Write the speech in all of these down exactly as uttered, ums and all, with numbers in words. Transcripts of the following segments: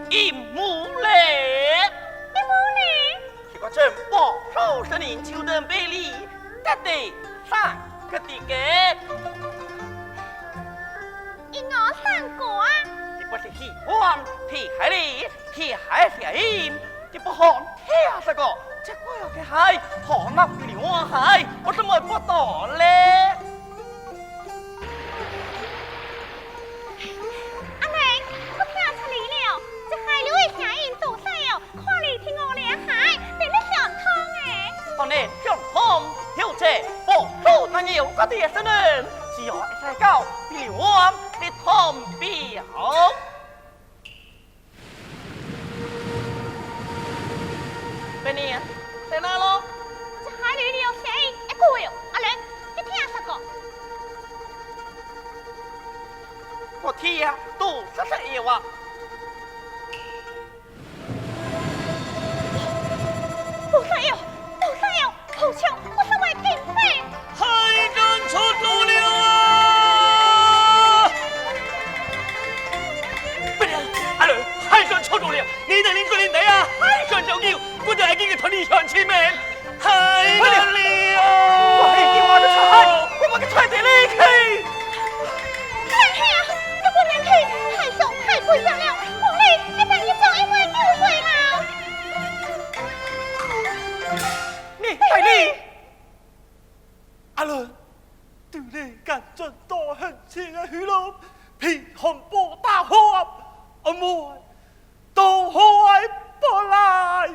一目嘞。一目嘞？这个真不好，是你秋灯杯里，得得三个的个。一我三个啊。你不是喜欢天海里，天海下音，你不好听这个，这个要给海，好那比你我海，我怎么不懂嘞？ 阿妹，我听出来了，这海流的声音做啥哦？看你听我的海，比你上通诶。当然上通，有这不好那有个的声音，只要一再告，比你我的通比好。 别人在哪咯？这海里里有声音，会过哟。阿伦，你听啥个？我听啊，都是声音啊。都声音，都声音。 好笑，我身为嫔妃。海珍出来了啊！不能，阿伦，海珍出来了，你等你个人来啊！海珍就救，我就要给个同你相亲们。海珍了！我还给我的出海，我把个船得离开。看看啊，这个人去，海上太危险了，我哩，你等一早一晚就回来。 你，海丽！阿伦，对你眼中大很深的喉咙，被风暴打坏，阿妹，都坏不来了。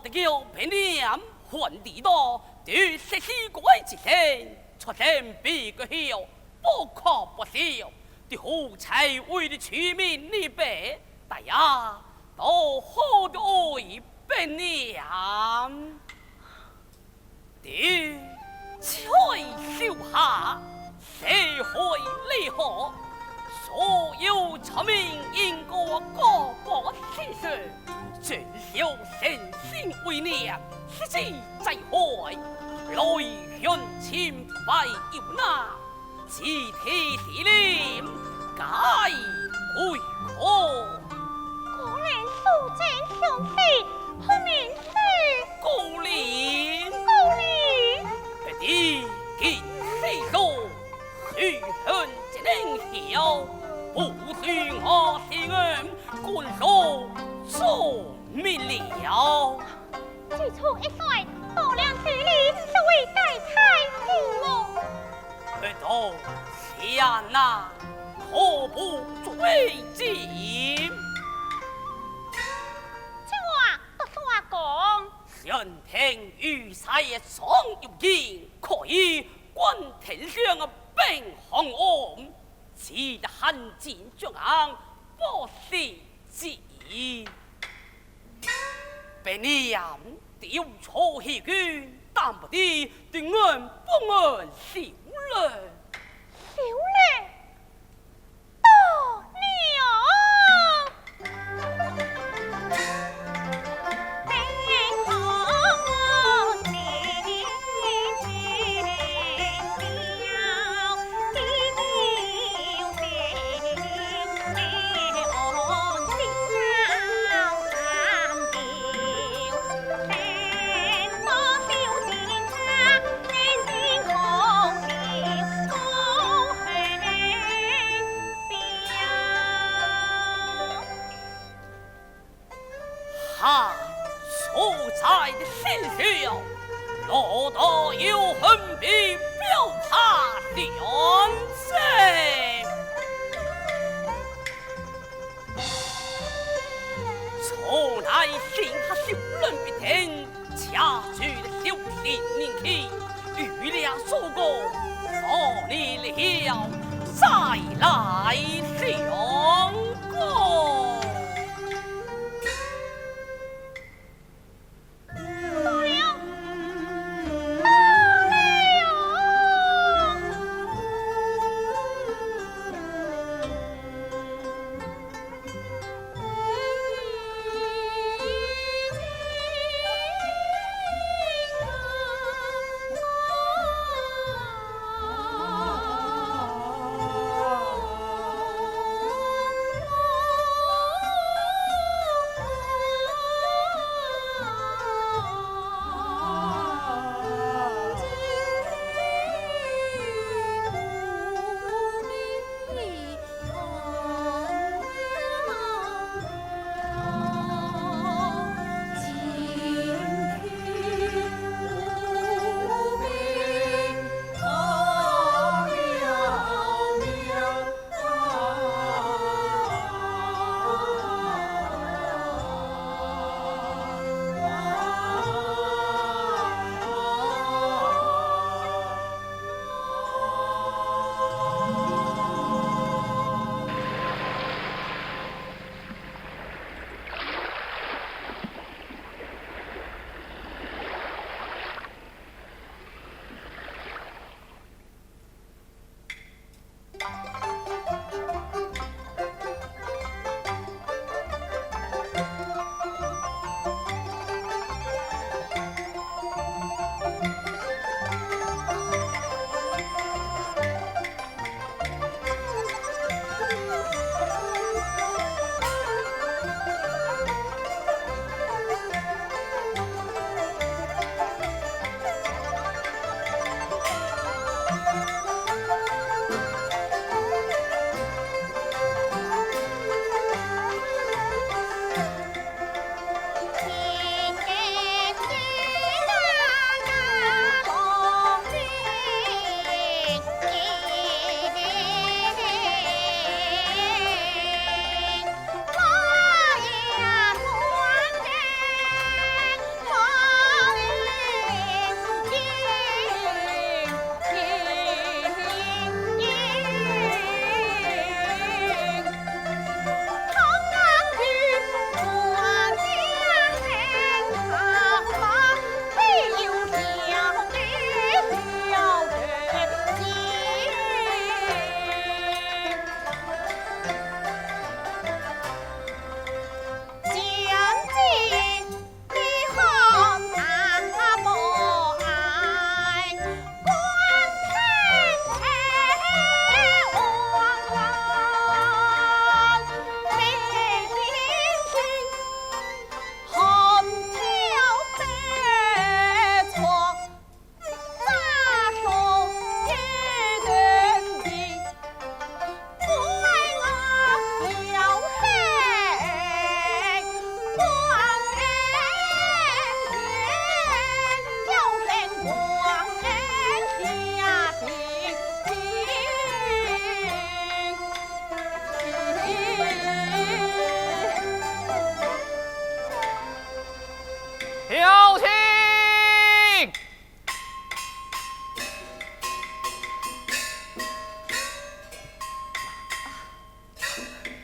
叫别人还你多，对十四个之前，出现比个后，不可不少。你好才为的取名你白，大家都好的爱别人。 对，在手下，谁会厉害？所有出名因果各不相信，只有诚心为念，实际在海，来寻清白有难。 集体地灵，该归可。果然素贞雄飞，好名字。果然。果然。你今世上，仇恨只能消，不许我心恩，滚落众民了。只出一帅，多两千里，是为代太平我。 而到下难，可不足为进。这话都算讲。人天有才，总有因，可以观天象，变方案，只得汉奸中行，不是计。 别人丢出黑军，担不得的恩不安，休了。休了？大娘！他所在的星宿，落到有横批标他的安置。 从来心下修论必定，家主的修行人气，与了祖国，放你了，再来相共。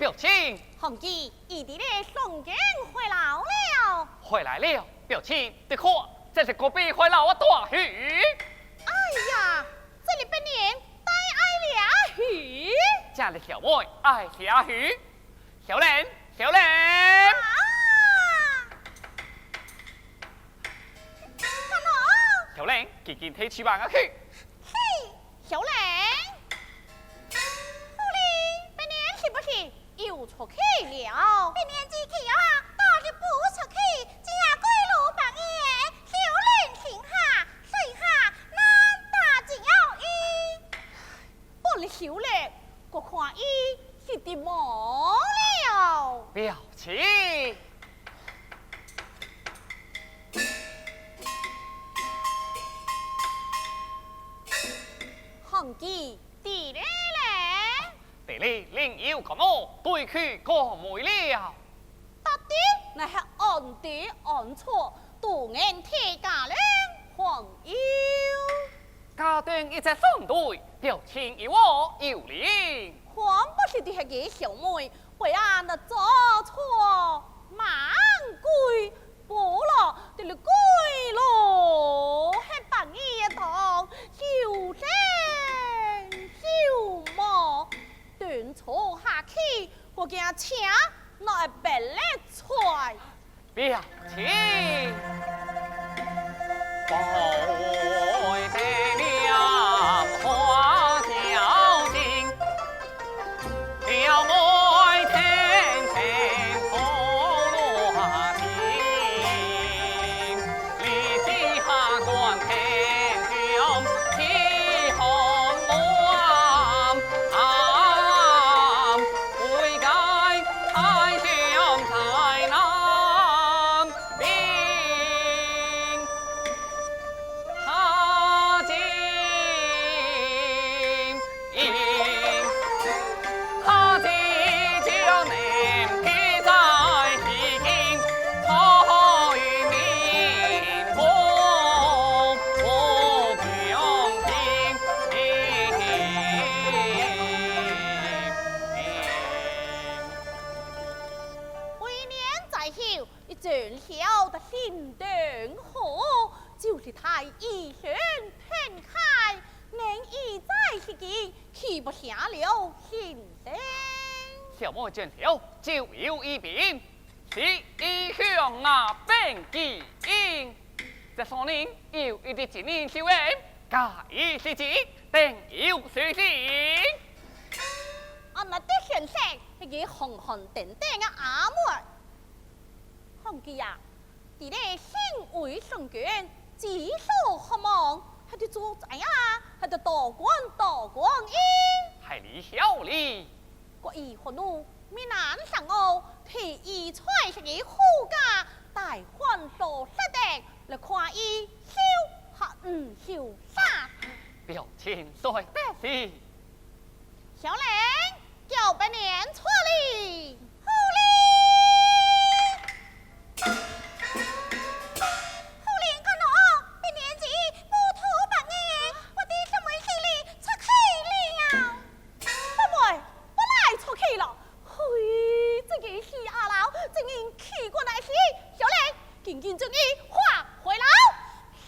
表亲。红姐，伊在那上京回来了。回来了，表亲，你看，这是隔壁海老的大鱼。哎呀，这里别人带爱了鱼。这里小妹爱下鱼。小莲，小莲。啊！看咯。小莲，赶紧提起板啊去。嘿， 小莲，屋里别人是不是又出去了？别人只去啊，到底不出去，只要归路旁边，小莲停下，水下，那大只要伊。不是小莲，我看伊是得忙了。表亲。 红姐，你来嘞。地里另有个我，对去个没了。到底那还安的安错，都眼天家人还有。家中一只相对，表亲与我有灵。看不是的那个小妹， 为俺那做错蛮贵，不了，得了贵咯，还把你当救人救命，等错下去，我给他请那白来菜。 表亲。为年在后，一阵晓得心灯火，就是太一生天开，能一再是给，岂不下了心灯？小妹见了，就有一柄，是一向那本基因。 这少年有一个青年少年，假意是己，定有事情。俺们的先生，那个红红等等的阿妹。红姐呀，你的心为圣君，只所渴望，还得做怎样，还得多管多管伊。还你晓哩。 我已和奴，米南上哦，提伊出去护驾，待还所杀的，来看伊休还毋休杀。表亲说得是。小人，叫别人出哩。好哩。 好灵个喏，别年纪不吐白眼，我的什么心里出气了。妹妹，不来出气了。嘿，这个死阿老，真人气过来死，小人，紧紧将伊画回来。嘿。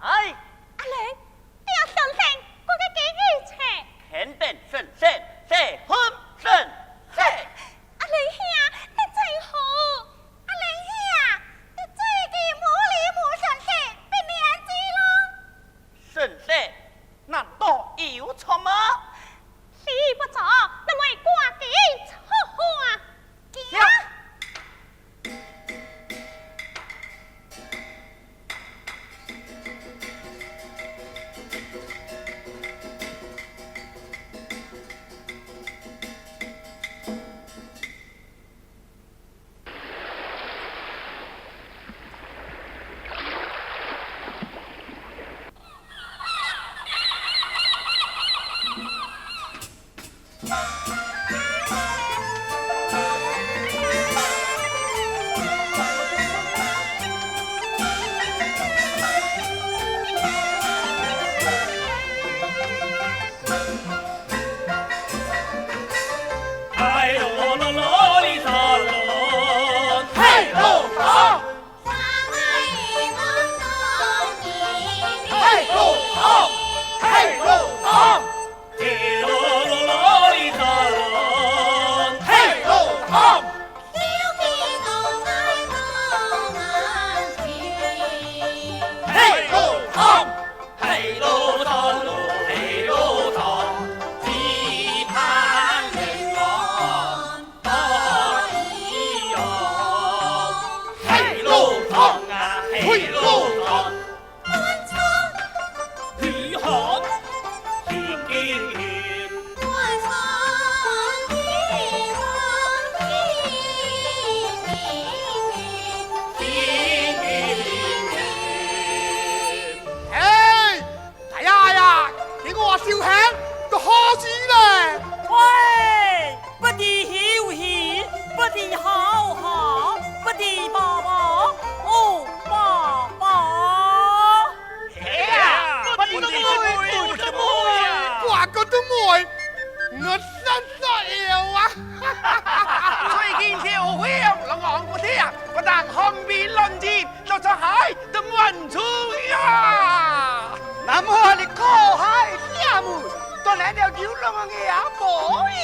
哎。阿玲，你也顺身，我个给你切。肯定顺身，十分顺身。阿玲兄，你真好。阿玲兄，你最近无理无顺势，被人知咯。顺势，难道有错吗？是不错，那么赶紧出发。行。哎，大爷呀，给我收起，都好死了。喂，不知羞耻，不知好好，不知饱饱，哦，饱饱。哎呀，不知怎么会，不知怎么会啊。我个都没，我三十了啊。最近天气冷，冷不丁，不但寒冰冷进， 落出海都满出呀！那么你靠海下门，都来了牛龙的阿伯哟。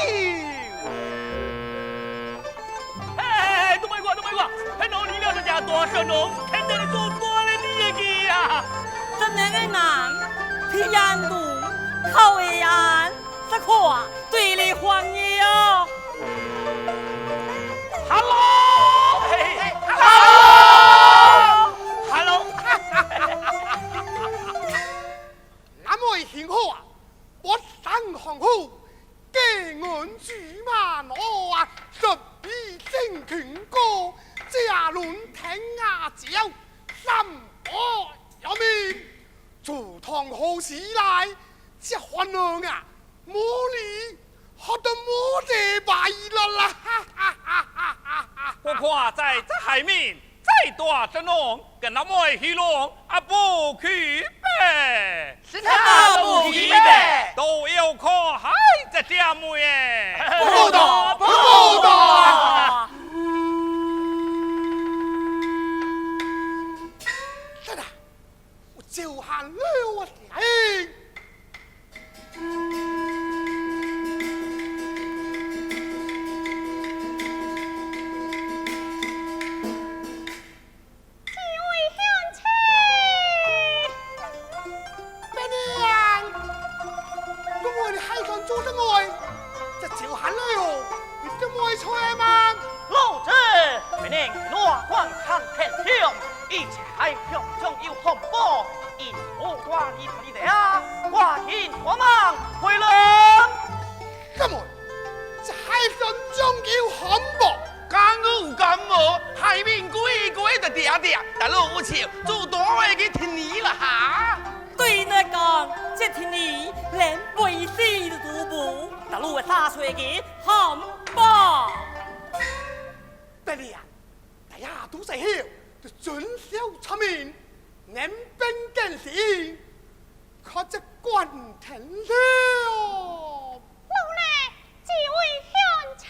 哎，都莫管，都莫管，看到你了，这家大神龙，看到你做大了你也去呀。这两个人，天眼洞，靠海岸。 这看对了方言哦。Hello，嘿，Hello，Hello。那么幸好啊，我上皇后，给俺骑马骡啊，十匹真金戈，驾龙腾啊，叫三宝要命。 自从何时来，这番人啊，没理，学得没得白了啦！我看在这海面，再大这龙，跟那妹去龙啊，不去呗。是他不去呗。都要靠海这姐妹哎。不懂，不懂。是的。 我就喊了我的。几位乡亲，伯娘，怎么你还敢做什么？这就喊了哟，你怎么会出来吗？老子，命令我观看天象，一切 海上总有风暴，因何挂你不理的啊？挂紧赶忙回来。怎么？这海上总有风暴？敢有敢无？海面鬼鬼的嗲嗲，大陆有笑，做大的去听你了哈。对你讲，这听你连背水都无，大陆的啥水给风暴？对了呀， 大家都在后，就准小出面，能分更新，可这管成了。老来，几位乡亲。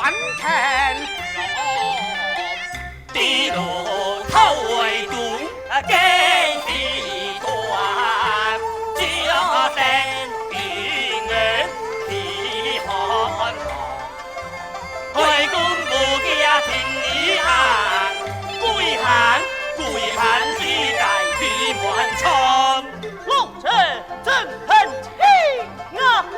安天龙，地路头为重，啊，根是断，只要生病人是寒。开弓不怕千里寒，归寒，归寒只待水满川。龙城怎肯轻啊！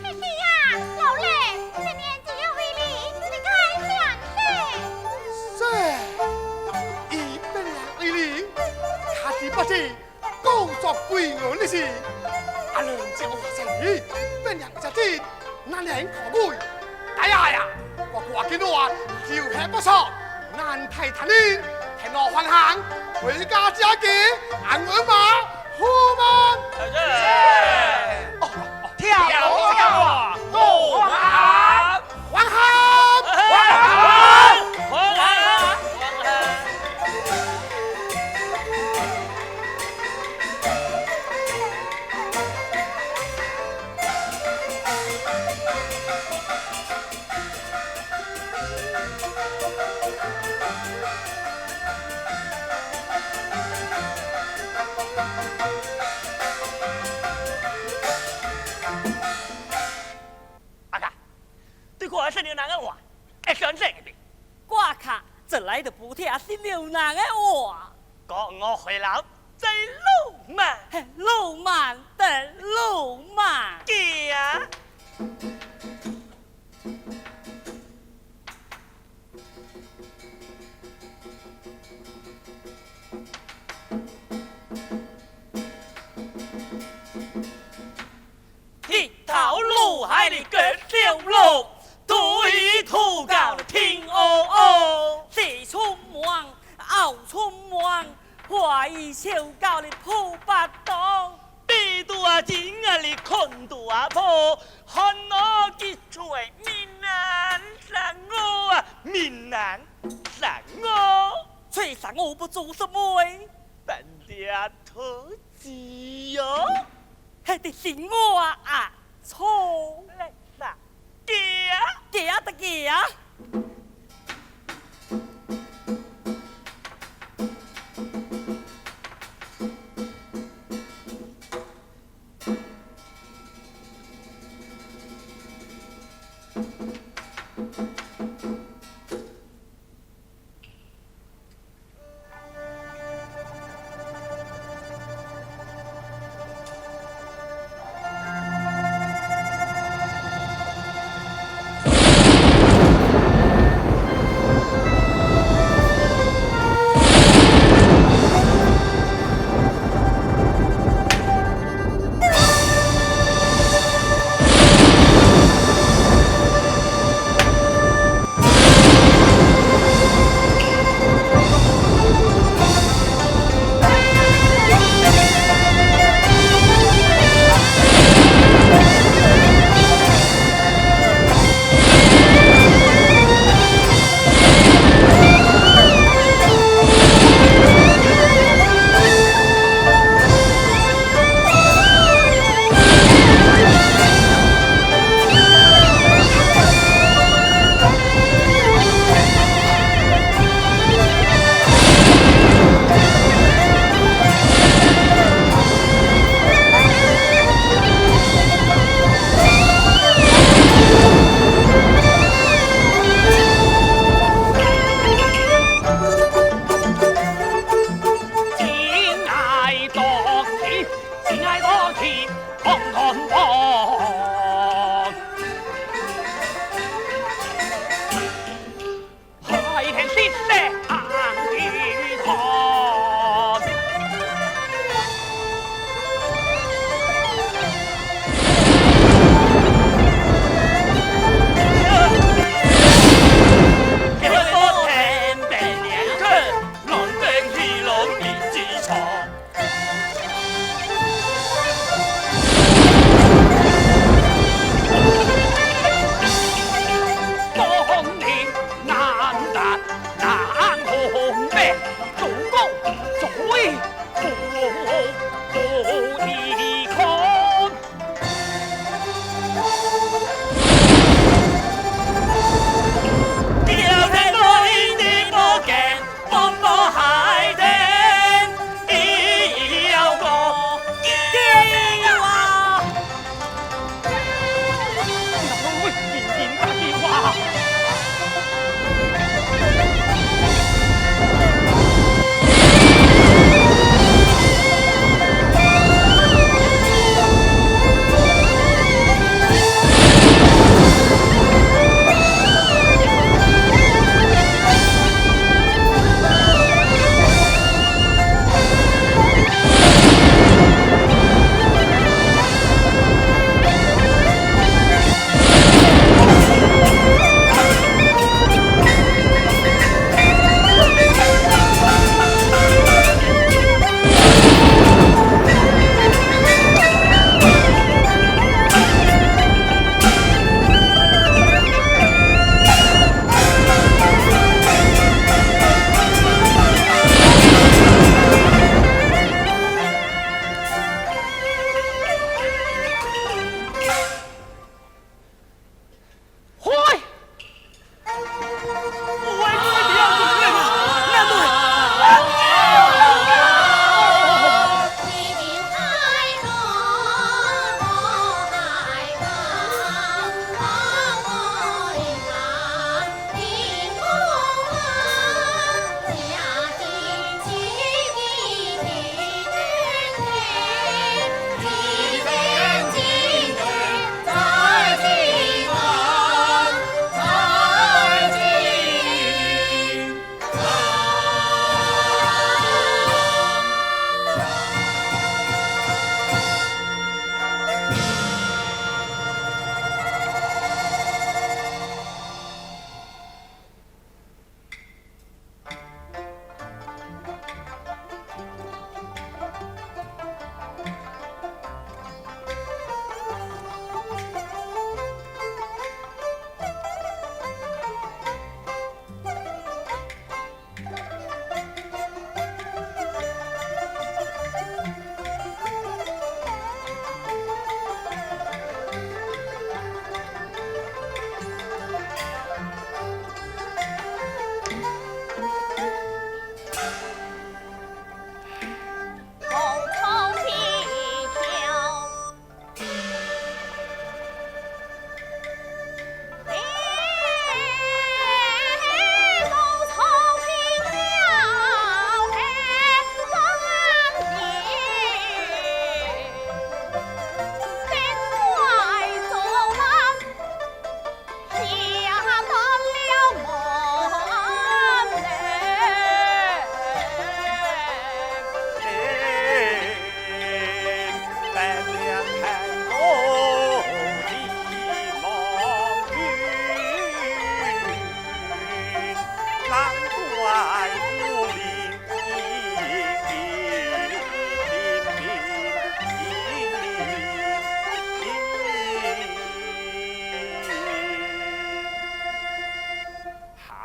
嘿嘿呀，老嘞，这面只有为你，你看像谁？谁？一本人为你，他是不是故作贵人的事？阿伦叫我在你，本人在这，哪能可贵？哎呀呀，我赶紧话，就还不错，俺太太呢，天罗汉行，回家家己，俺们马 好吗？哎，哦，哦，跳舞跳舞，好啊！好啊！好啊！好啊！阿哥，对我的新娘人的话，会相信一遍。我看这来的不听新娘人的话。讲我回老再浪漫。嘿，浪漫的浪漫。行。 日头落下的高山路，对土高的天乌乌。西充满，后充满，花衣笑到的破腹肚。 地大井啊里看大破，寒露急出的面南山河啊，面南山河。吹散我不做什么？半点土鸡哟。还得是我啊，错。来吧。 行，行就行。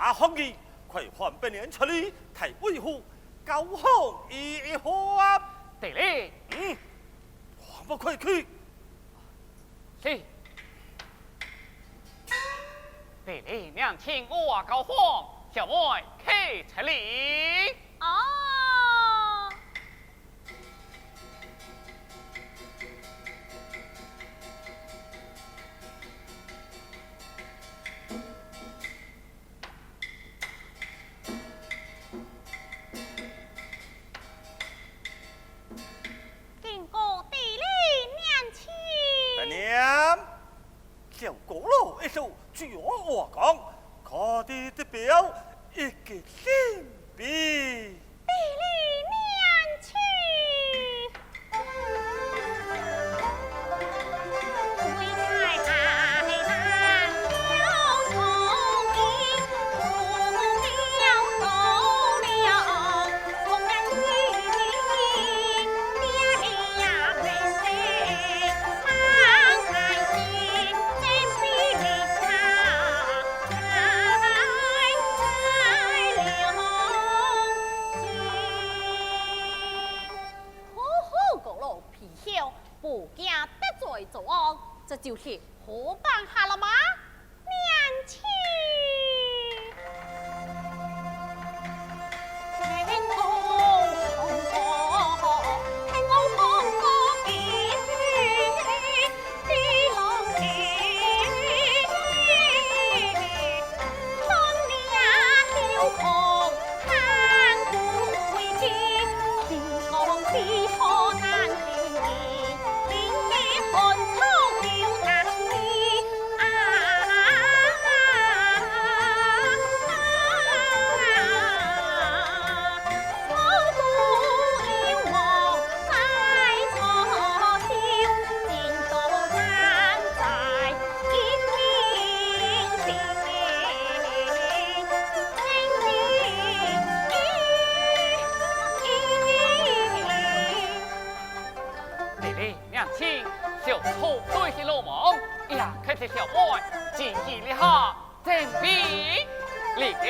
下学期快喊别人出来，替为父交好衣服啊！得嘞。嗯，还不快去！是。得嘞，明天我交好，小妹去出来。哦。 经过地理面积。大娘，小高楼一座，举我讲，可知地表一个心比。地理面积。这就是河蚌蛤蜊吗？免去。你的娘亲，小偷对起罗网，也开始小妹，进去了哈。 准备，立定。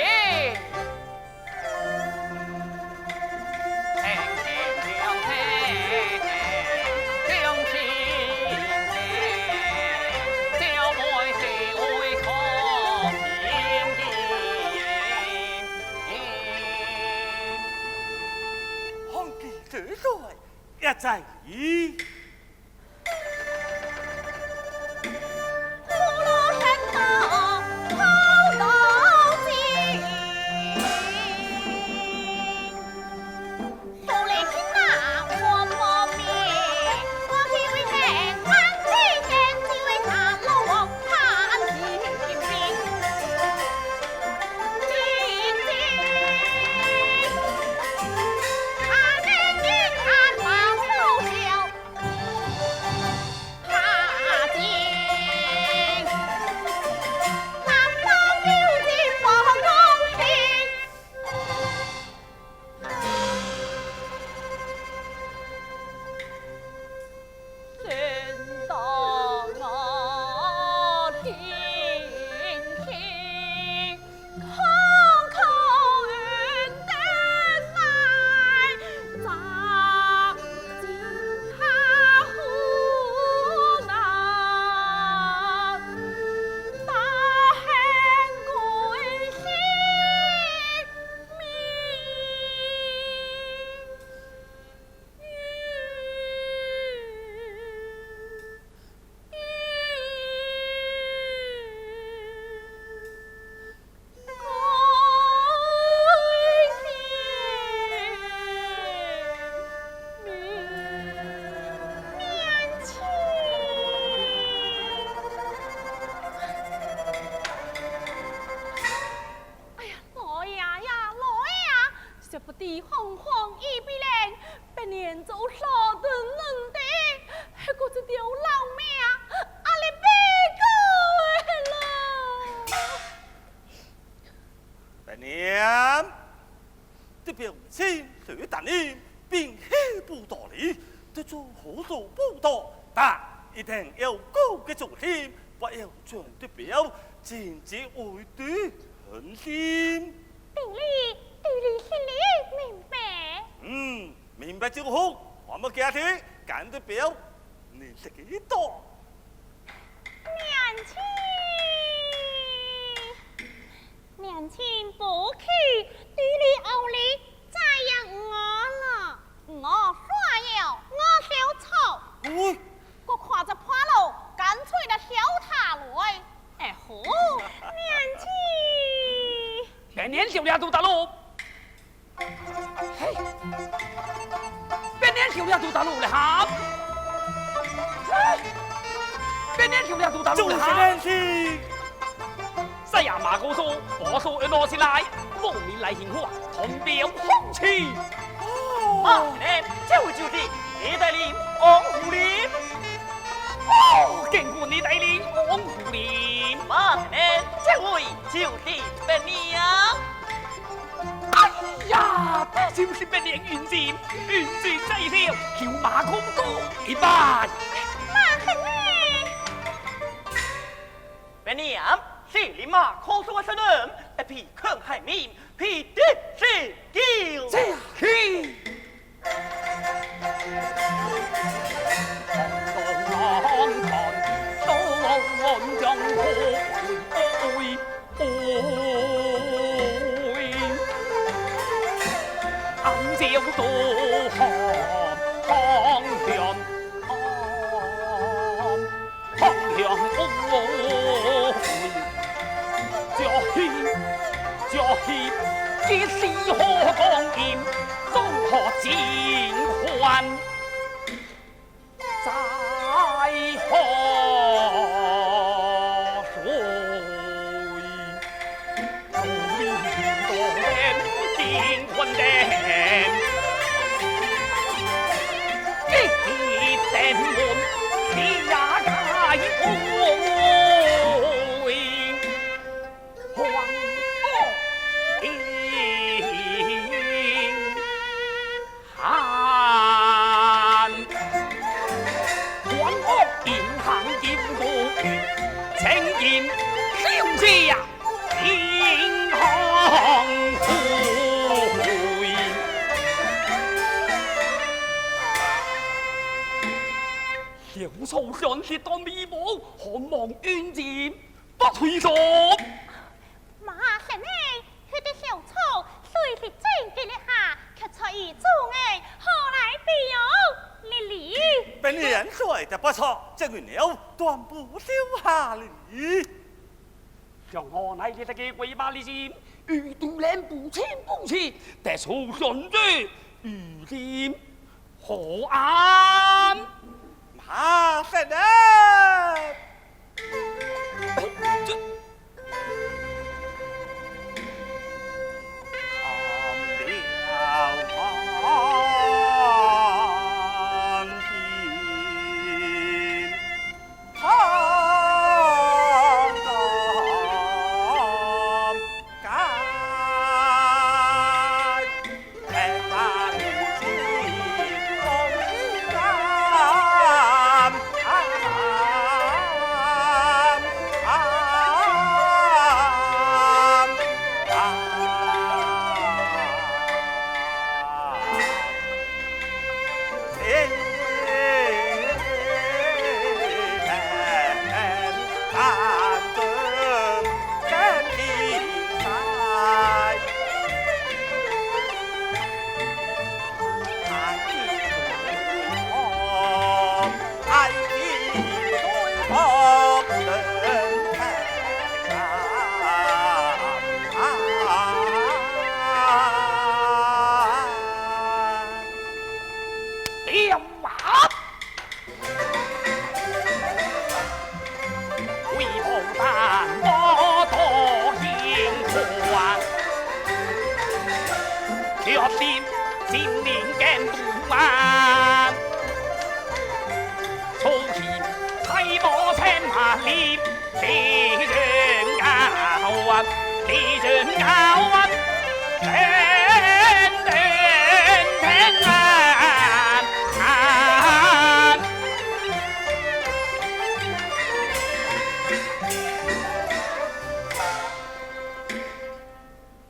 哎呀，老爷呀，老爷啊，这不知风风雨不灵，别人做老的人的，还过这条老命，啊，你别过了。别人，这表亲手打你，并非不道理，这种好做不到，但一定要顾个重心，不要 全的表，真正为对狠心。顶礼，对你心里明白。嗯，明白就好。我们家庭干的表，你这个一刀。娘亲，娘亲不去，对你后里再也我了。 我花要我小草。喂，我看这破路，干脆来小他来。哎吼，娘亲。别人手里都打路。嘿，别人手里都打路了哈。嘿，别人手里都打路了哈。就是娘亲。 三爷马公叔，把手一拿起来，奉命来行花，同表红旗。哦。马天就就的，你带领王虎林。哦，见过你带领王虎林。马天这位就的本娘。哎呀，这就是本娘云锦，云锦在上，求马公叔一拜。马天呢？ 别人，是你马可松的身份，一批坑害民，批的是救。这样去。了都好方向，方向哦，这是，这是几时好光阴，如何尽欢？ 再喝水，苦命多年尽欢天，一点门，天涯海角。黄鹤音。 寒。黄鹤音寒音无语，清音休息呀，音寒回。小草原是多迷茫，寒望云尽不退缩。马神呢？ 那个小草虽是正经的哈，却出于中哎，何来表哩哩？本年岁的不错，正有了短不修下哩。像我乃是这个鬼马哩是，与都人不亲不戚，得受伤者，与人和安。马神啊！ 为牡丹我多辛苦啊，决心心灵坚固啊，初心才无千万里。 离人高啊，离人高啊，人人疼啊。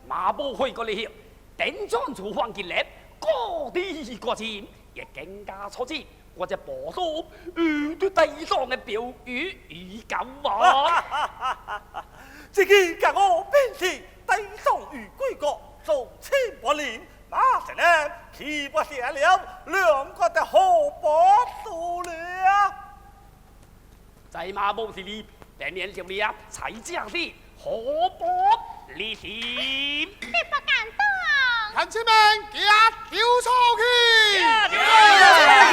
马步回过来，等转厨房去了，各地各地。 也更加出气，我这宝刀，呃，对地上的标语已经完。这个甲我本是地上有鬼国，做七八年，马上呢，岂不写了两个的好宝书了？ 在马步是里，白面就里啊，才将是河伯里行。你不敢动。看前面，给他丢出去。丢出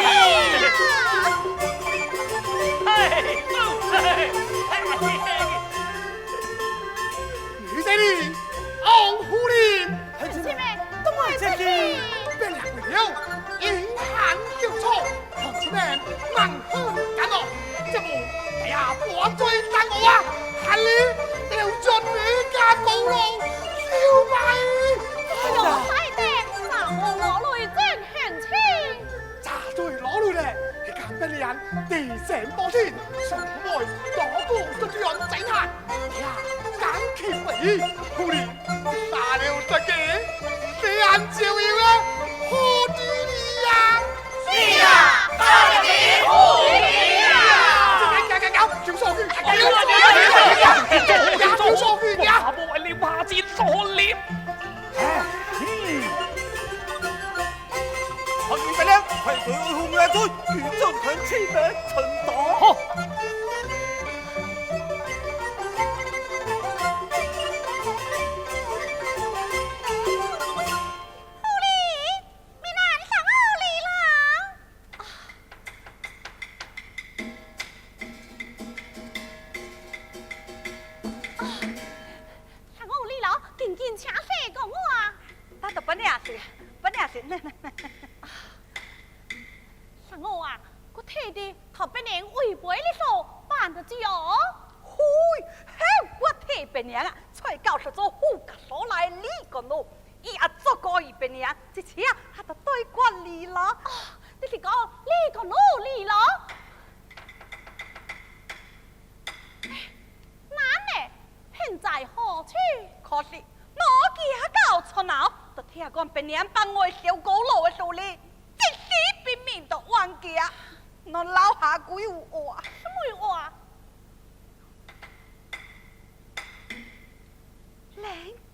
去。嘿，嘿，嘿，嘿。你这里，王夫人。 同志们，同志们，别来了，硬汉有错，同志们，蛮好干哦，这不，哎呀，我最难过啊，喊你要准备干公路，六百。哎呦，快点，把我老雷真很轻。 茶水老路嘞，你看别人地震不平，上不会多过这种灾难。哎呀，赶紧回，不然杀了这个，这样就有了好地理呀。是呀，杀了这个好地理呀。这个，这个，这个，救上去，救上去，救上去呀！我不会留下几座林。哎，嗯。万岁恩公万岁，与朕臣启禀呈旨。好。府里，命人上屋里来。啊，啊，上屋里来，紧紧请坐讲话。等到本娘坐，本娘坐，来，来，来。 三五啊，我替你讨别人为陪你所办的酒。嘿，嘿，我替别人啊，找到一座好家所来，你讲咯，伊也做过一别人，这次啊，还得对我礼了。哦，你是讲你讲我礼了？哎， 那呢，现在何处？可是我行到出口，就听见别人放我小鼓楼的手里，一时拼命就冤家，我留下几句话。什么话？人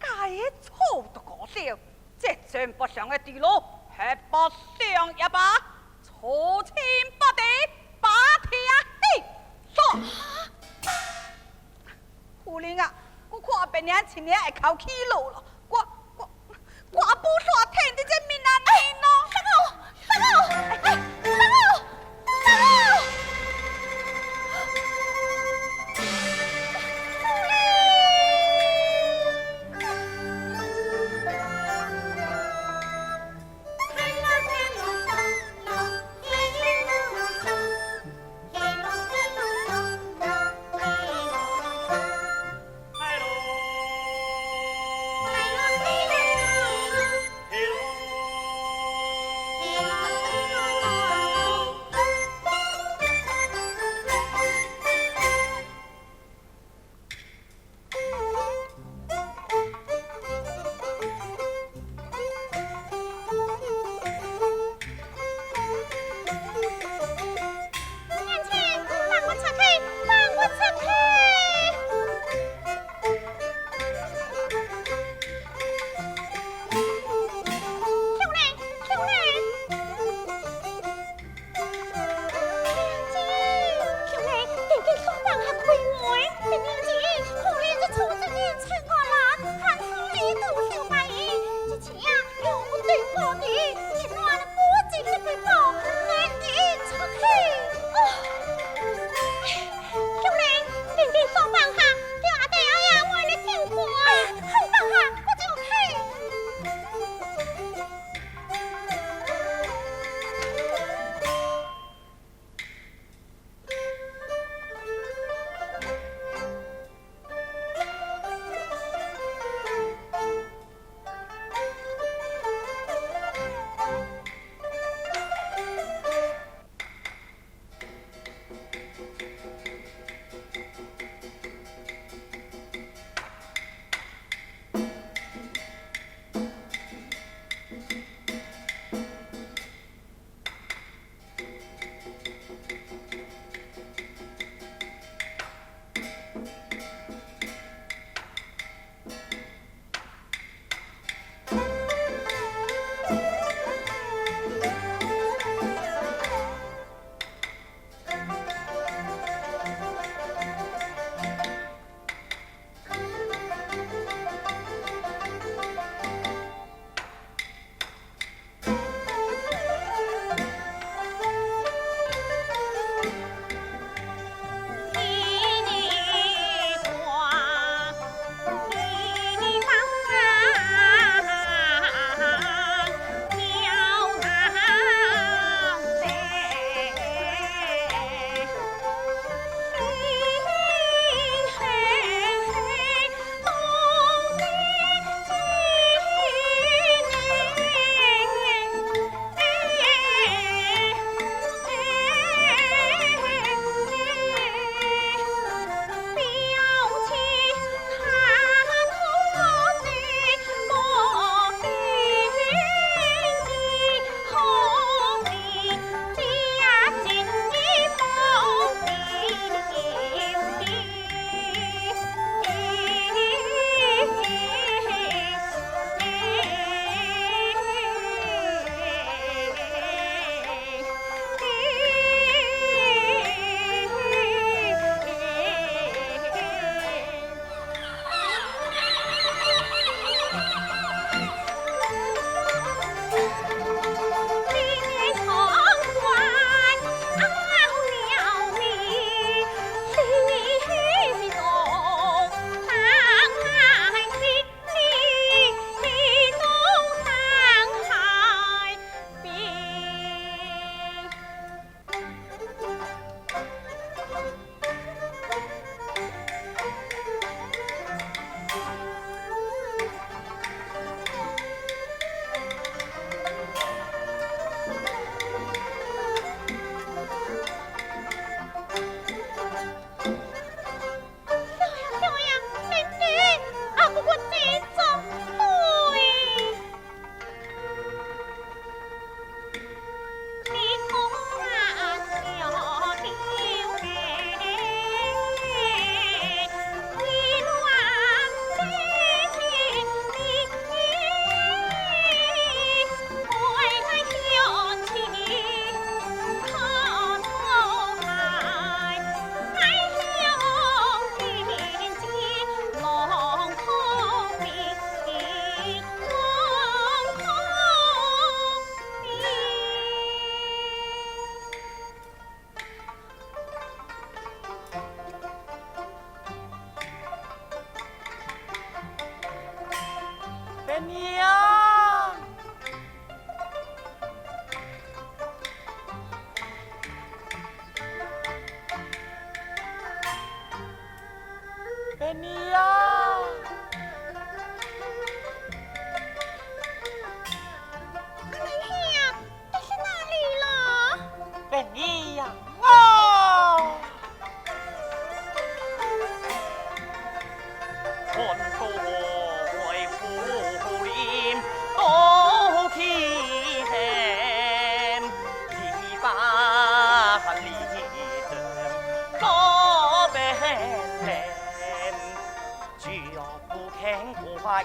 家的草都枯了，这全部上的地路，黑白相也罢，粗清不敌，把天地说。 夫人啊，我看别人一定会哭起落了，我，我，我也不煞听你这命啊，你喏。三五，三五，哎，三五，三五。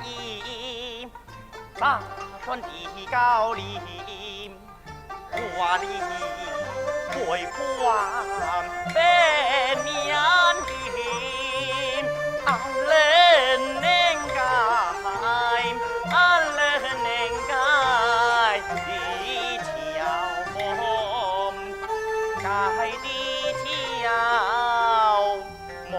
伊，打算地高里，我里会破变面的，俺人能改，俺人能改的条目，改的条目。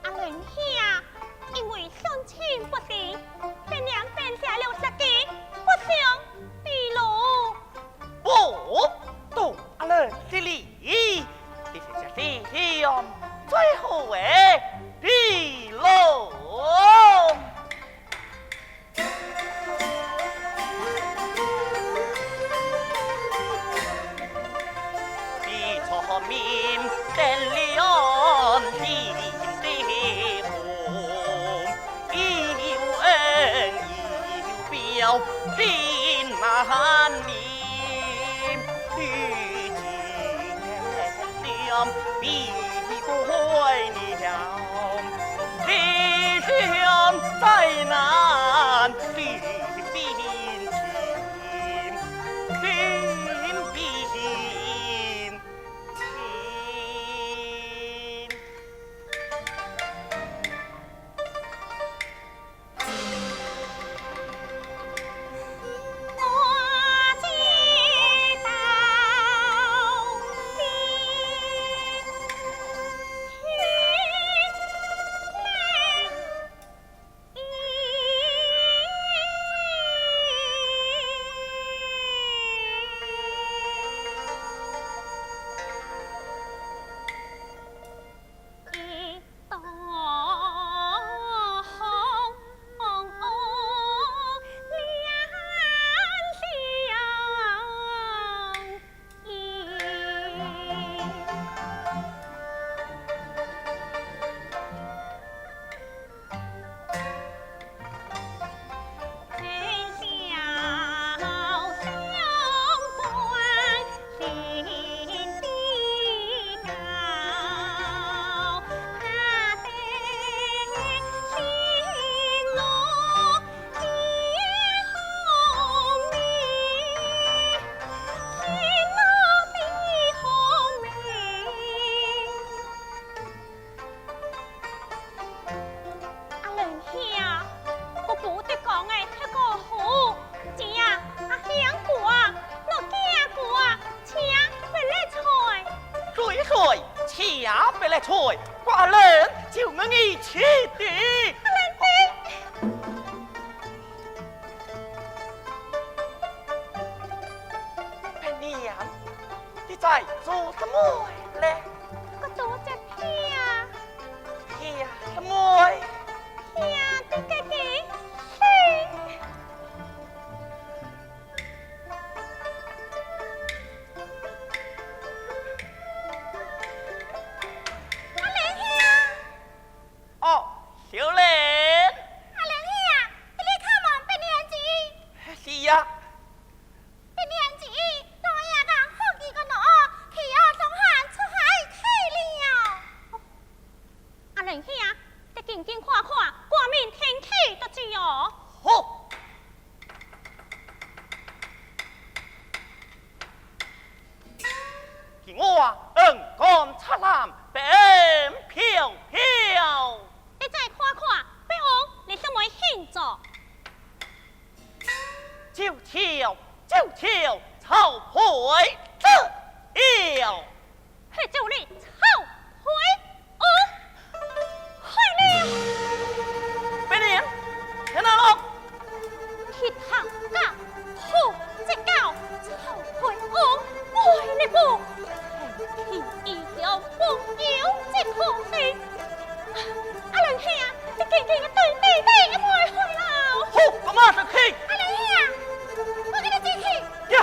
阿伦兄，因为相亲不成，爹娘便写了十个不祥的路。不，到阿伦这里，你是这世上最好的的路。 比聪明点亮你的风，有恩有表真难明。 阿伦兄，我不得讲的那个好，姐啊，阿香哥啊，我姐哥啊，请别来坐。谁谁请别来坐，我阿伦就愿意去的。阿伦弟。 白娘，你在做什么嘞？我做这听。听什么？听你的心。阿莲兄。 哦，小莲。阿莲兄，你来看望白娘子。是呀。白娘子，老爷讲好几个喏，去要东汉出海去了。阿莲兄，你紧紧看看，外面天气就热哦。好。 给我五光灿烂，白云飘飘。你再看看，白云你怎么现做？九条，九条，草配了。 去做你草配哦，坏了！白娘，在哪咯？去参加好这个草配哦，坏了不？天地一条朋友这可是。阿伦兄，你紧紧个对妹妹个妹妹咯。好，我马上去。阿莲啊，我跟你进去。呀。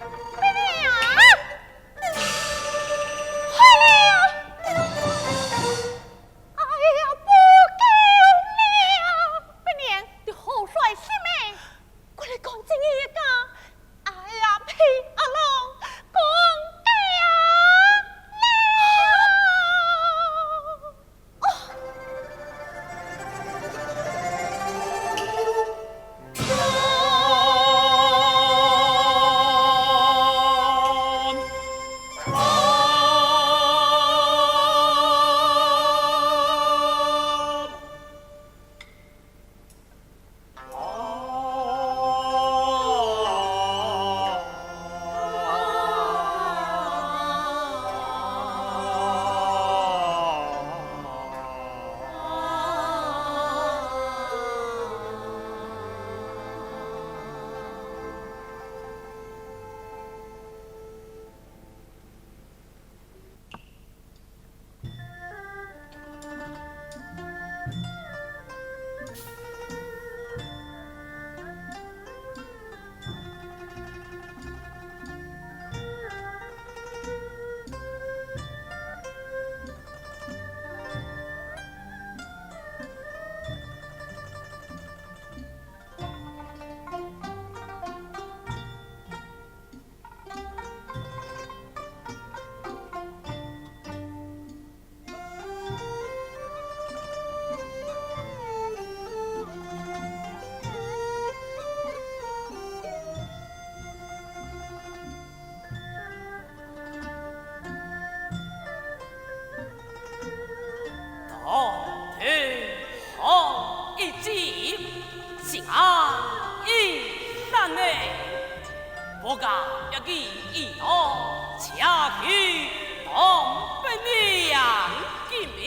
娘！坏了！哎呀，不够了！伯娘，你胡说什么？快来看这个！哎呀，被阿郎讲掉了！哦！当头好一记，心安一生哎。 不过要紧一道，且去当分娘见面。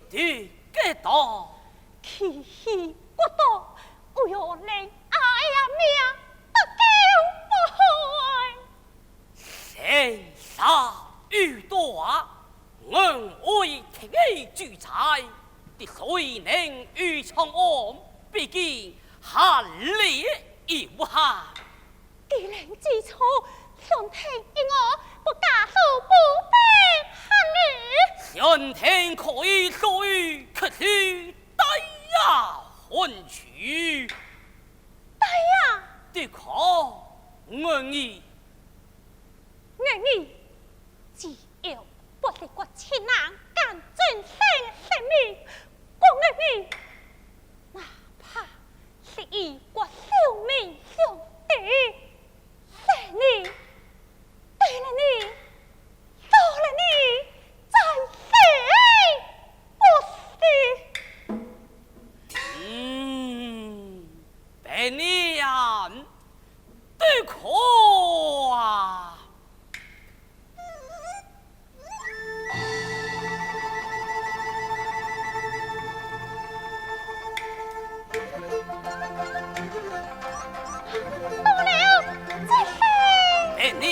的个道。欺欺骨头，为何连阿爷命都救不回？神杀有大，我为天地主宰，的谁能御长安？毕竟还礼有限。 既然知错，兄弟你我不加多不必客气。兄弟可以说一客气，大爷欢喜。大爷，的可愿意？愿意。 只要不是我亲人敢真心实意，我愿意，哪怕是与我性命相抵，为你，为了你，为了你，再死不辭。嗯，被你啊，对口啊。 到了，这天里。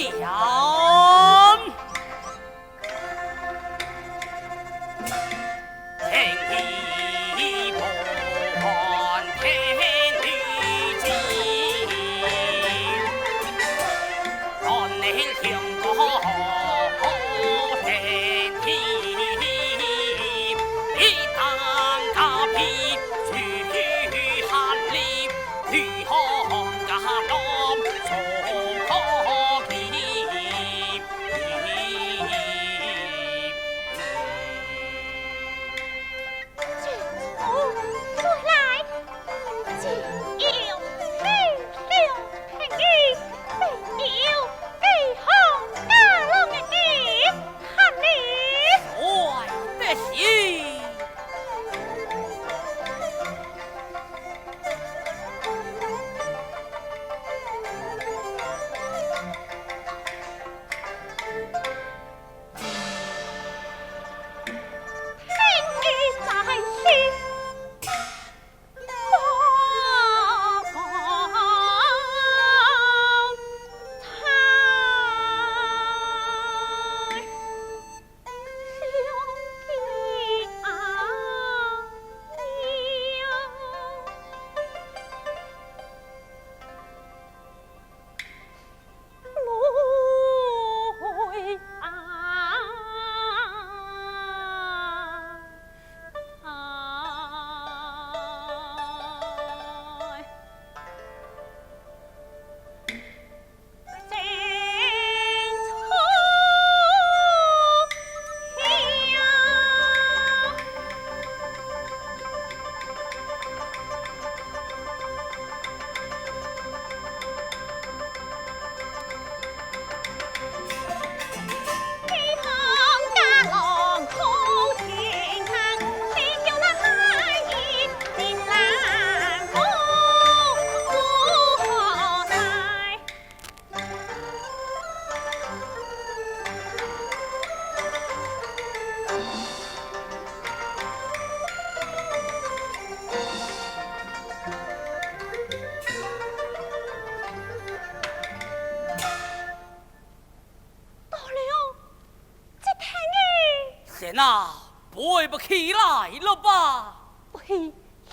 神啊，背不起来了吧？不是，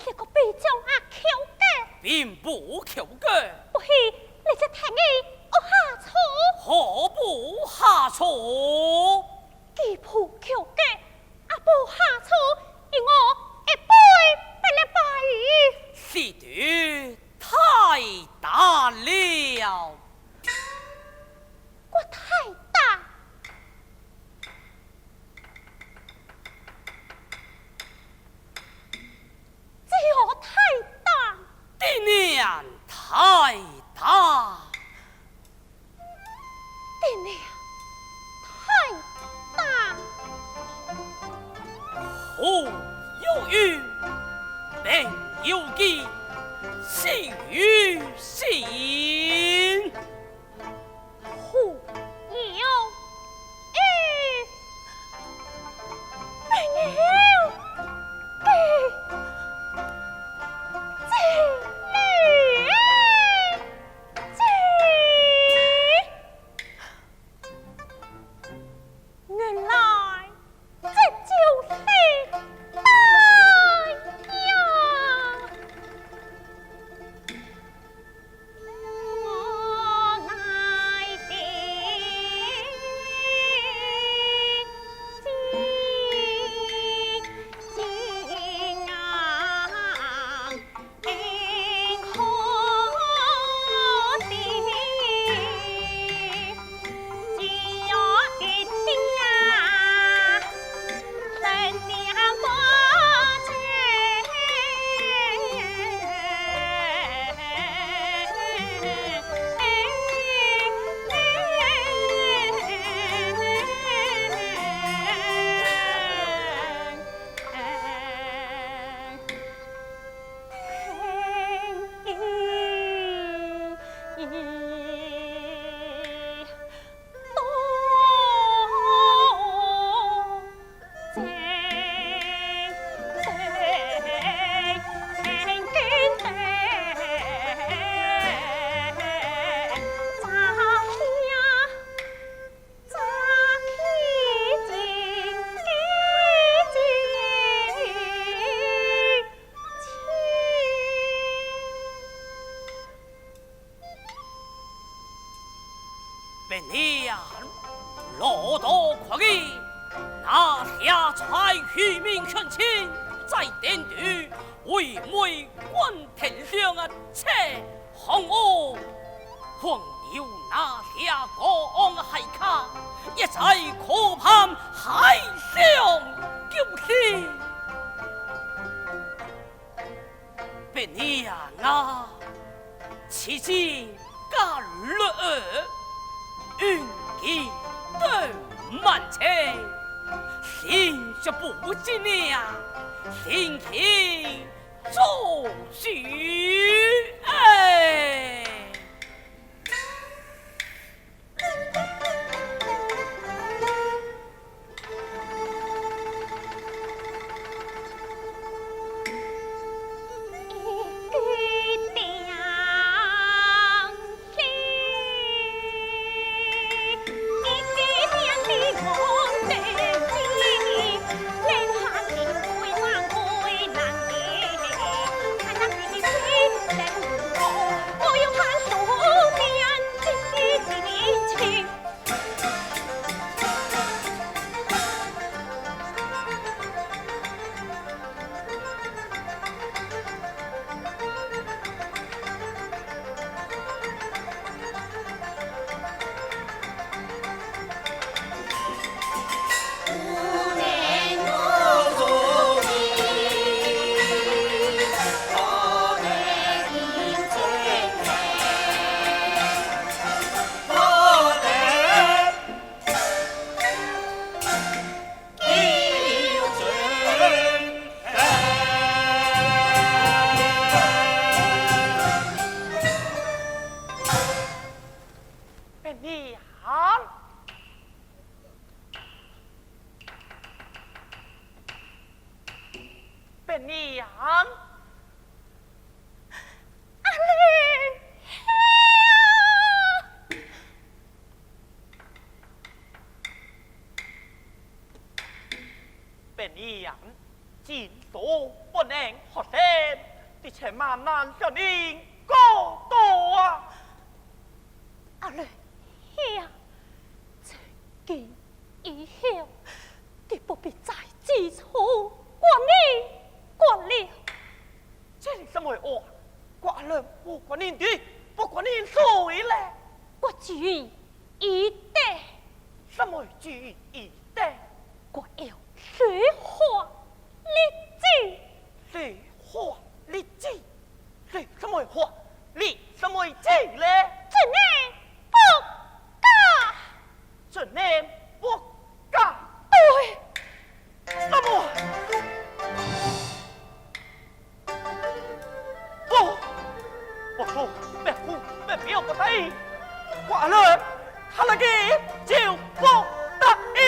是个背将啊，口角。并不口角。不是，你这天里恶下错。何不下错？既不口角， 阿婆下错，因我一杯不了吧。是的，太大了。我太大。只有太大。的娘太大。 的娘太大。火有余，兵有计，谁有心？火有余，兵有多亏你那些在愚民乡亲，在殿里为媒观天象啊，这方案，还有那些国王害客，一再苦盼海上救星。 别娘啊，此情家女儿，恩情都满全，心事不及娘，心情做主哎。别娘，别娘。 阿莲啊！别娘，今朝不能合身，你且慢慢向前过道啊！阿莲兄，从今 以后，你不必再指出管你管了。这是什么话？我阿莲不管你的，不管你谁嘞？我只有一个。什么只有一个？我要水火立志。水火立志？ 你什么话？你什么话嘞？准你不嫁。准你不嫁？对。什么？不，不说，不哭，不表不答应。我阿莲，他那个就不答应。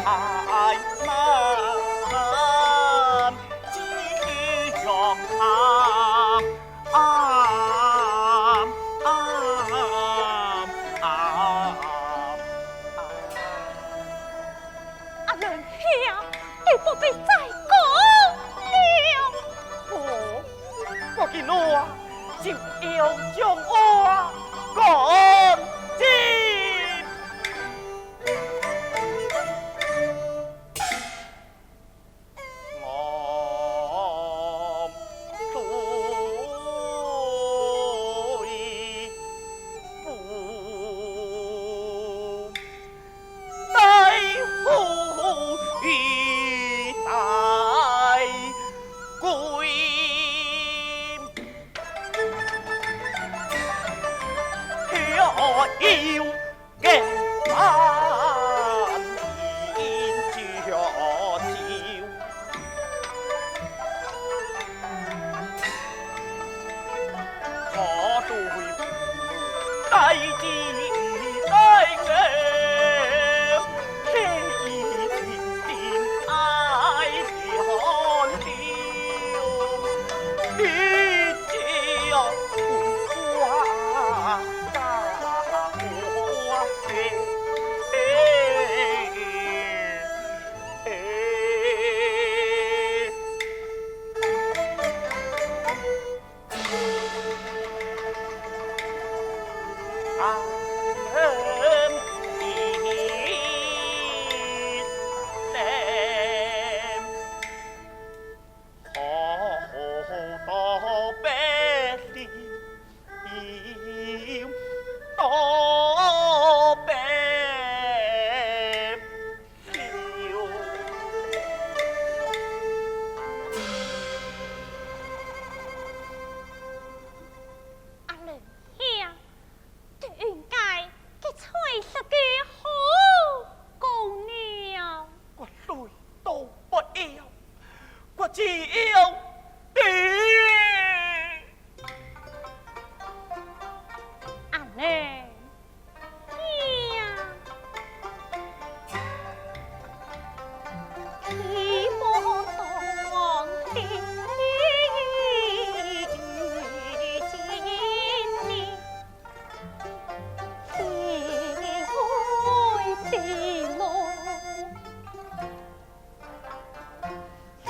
哎妈，这样啊，啊，啊，啊。 阿兰兄，你不必再讲了。哦，我今日啊，就要将我赶尽。 我最不在乎与在贵，却有 眼看饮酒，我对父母再见再见，这一定定爱的寒流，一定要滚瓜 阿兰兄，你应该去找一个好姑娘。我谁都不要，我只要你。 阿兰兄，你莫当我的女儿，心爱的我。 谁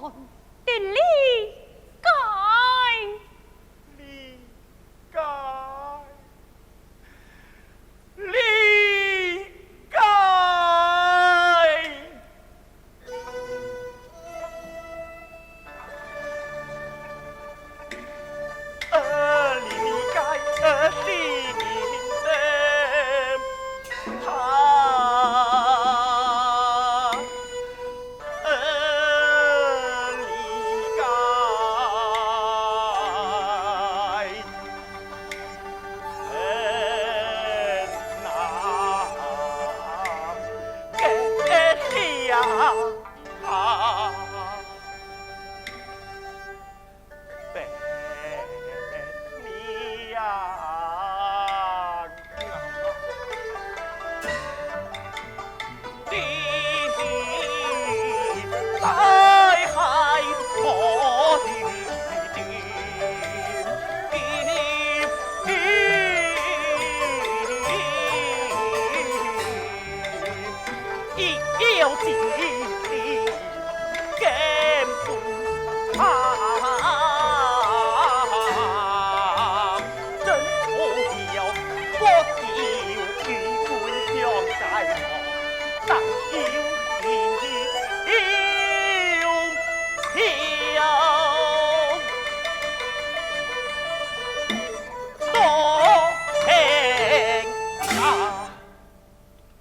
的理解。理解。理解。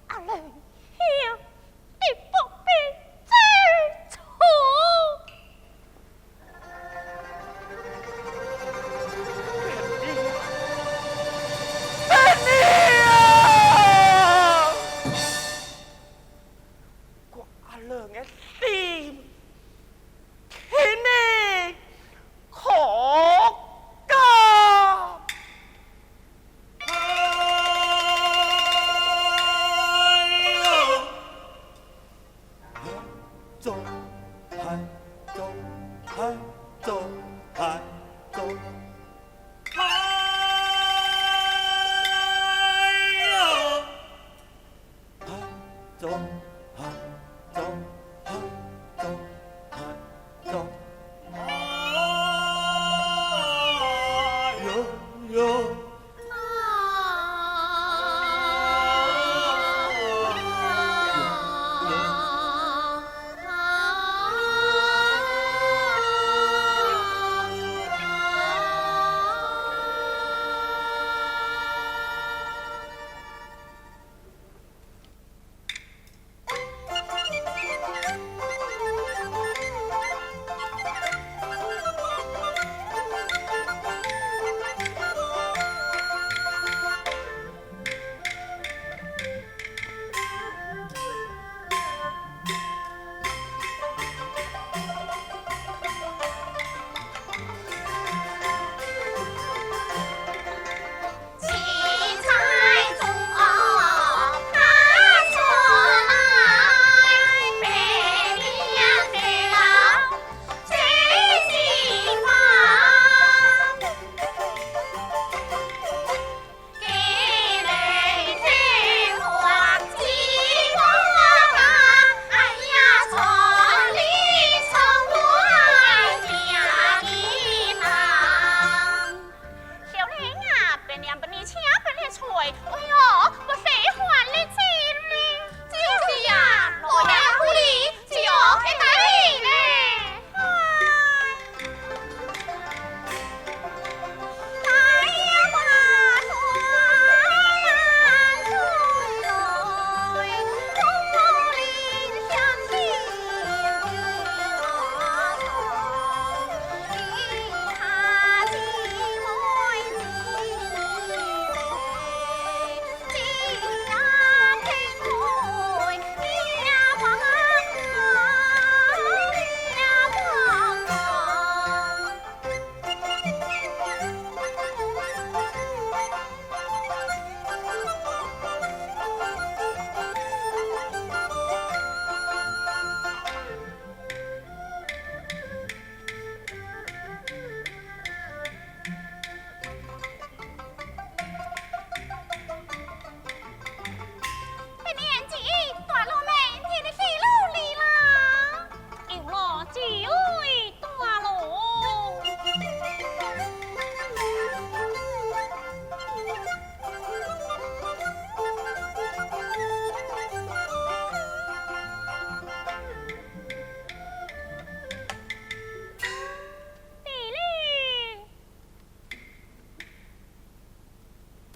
阿兰兄，你不必再哭。阿兰啊！我阿兰的心 天哪，可悲！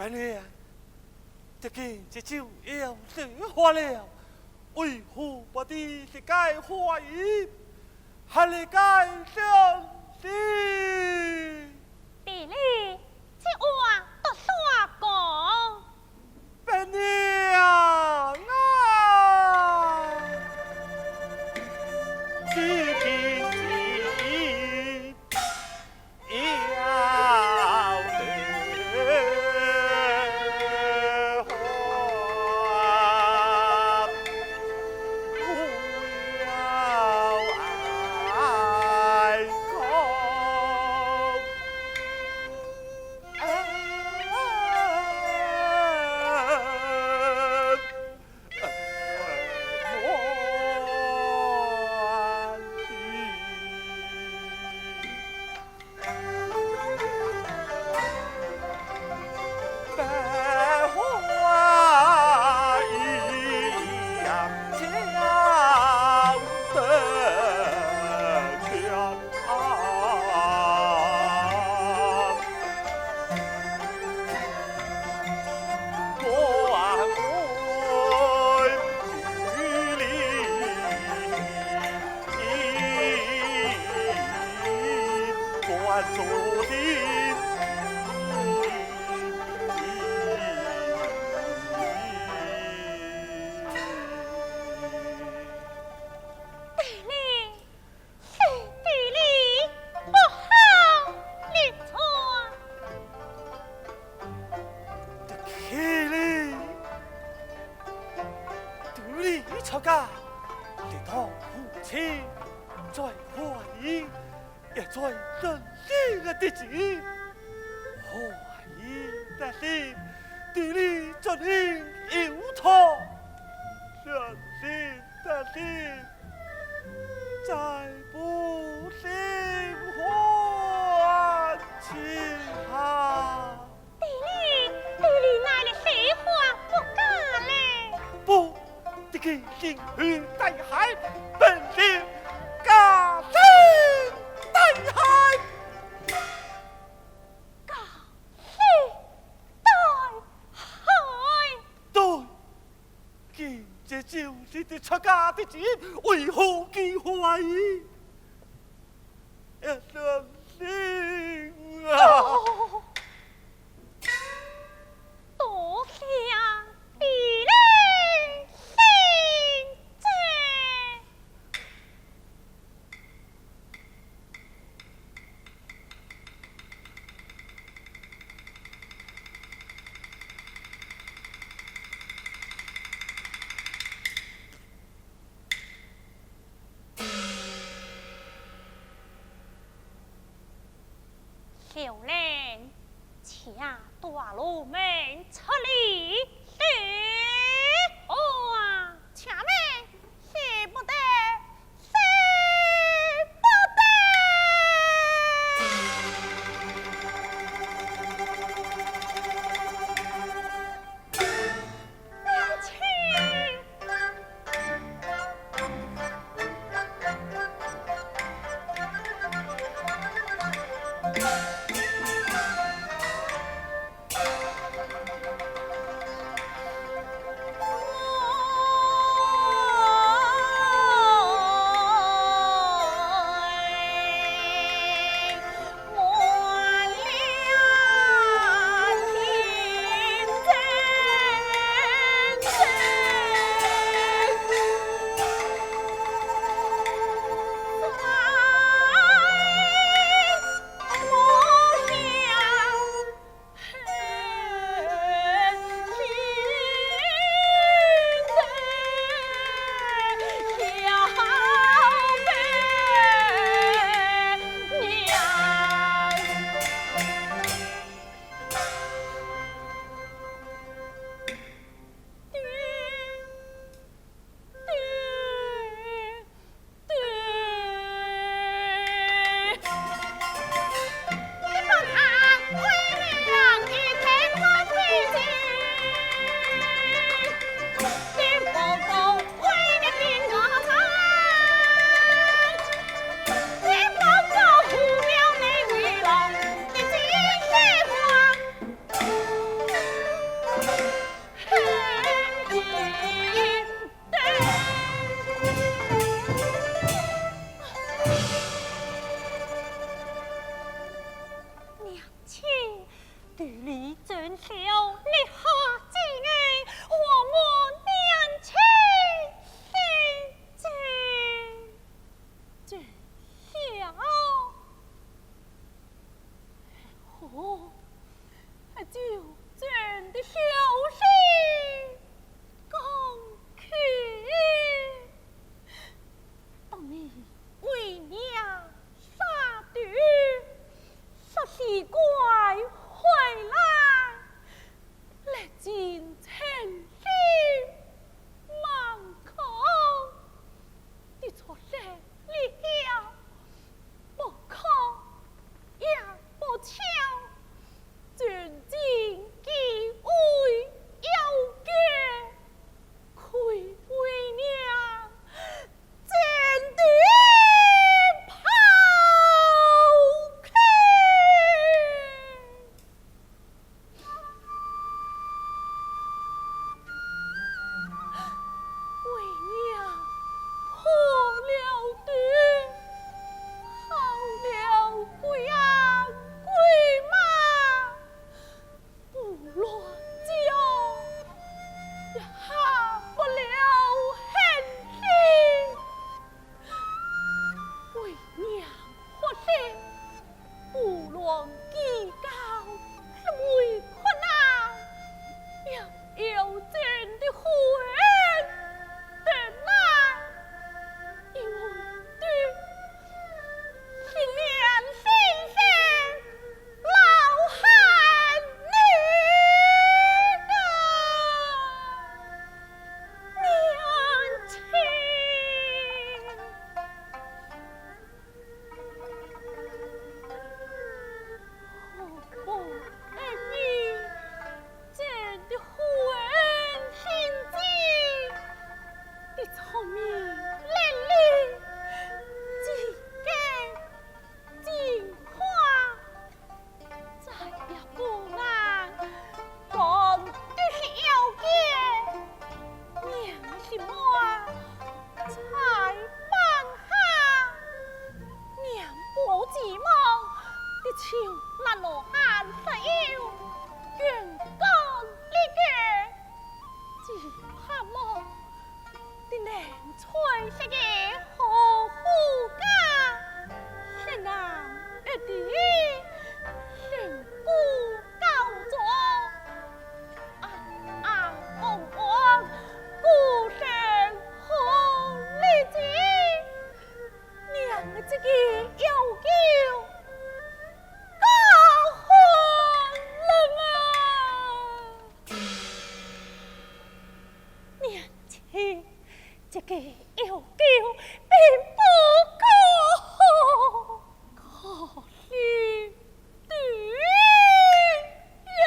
恁呢啊，这个这酒也要喝完了，为父母的世界欢喜，还是该上去。弟弟，这话都煞讲。 伯娘啊！弟弟， 是弟弟不好，你错。这气力，弟弟吵架，你当父亲最欢喜，也最忍心的弟弟。欢喜的心，弟弟做人有错，忍心的心。 再不行还清啊！弟弟，弟弟，你的说话不假嘞。不，这个心胸大海，本领加深大海。加深大海。对。 今日就是你出家的日，为父的欢喜，也伤心啊！哦，多谢你的心切。 小人请带路们出来说话。且慢，使不得，使不得。娘亲。 小聪明伶俐，真个真看，再也不能讲你是妖怪，娘是我才放下。娘不寂寞，你就拿罗汉石油，愿讲你个，只盼望 你能娶一个好夫家，谁人一定能够告状。安安稳稳，孤身好日子，让这个妖狗告昏了啊！ 娘亲，这个妖狗并不可好，可是对呀。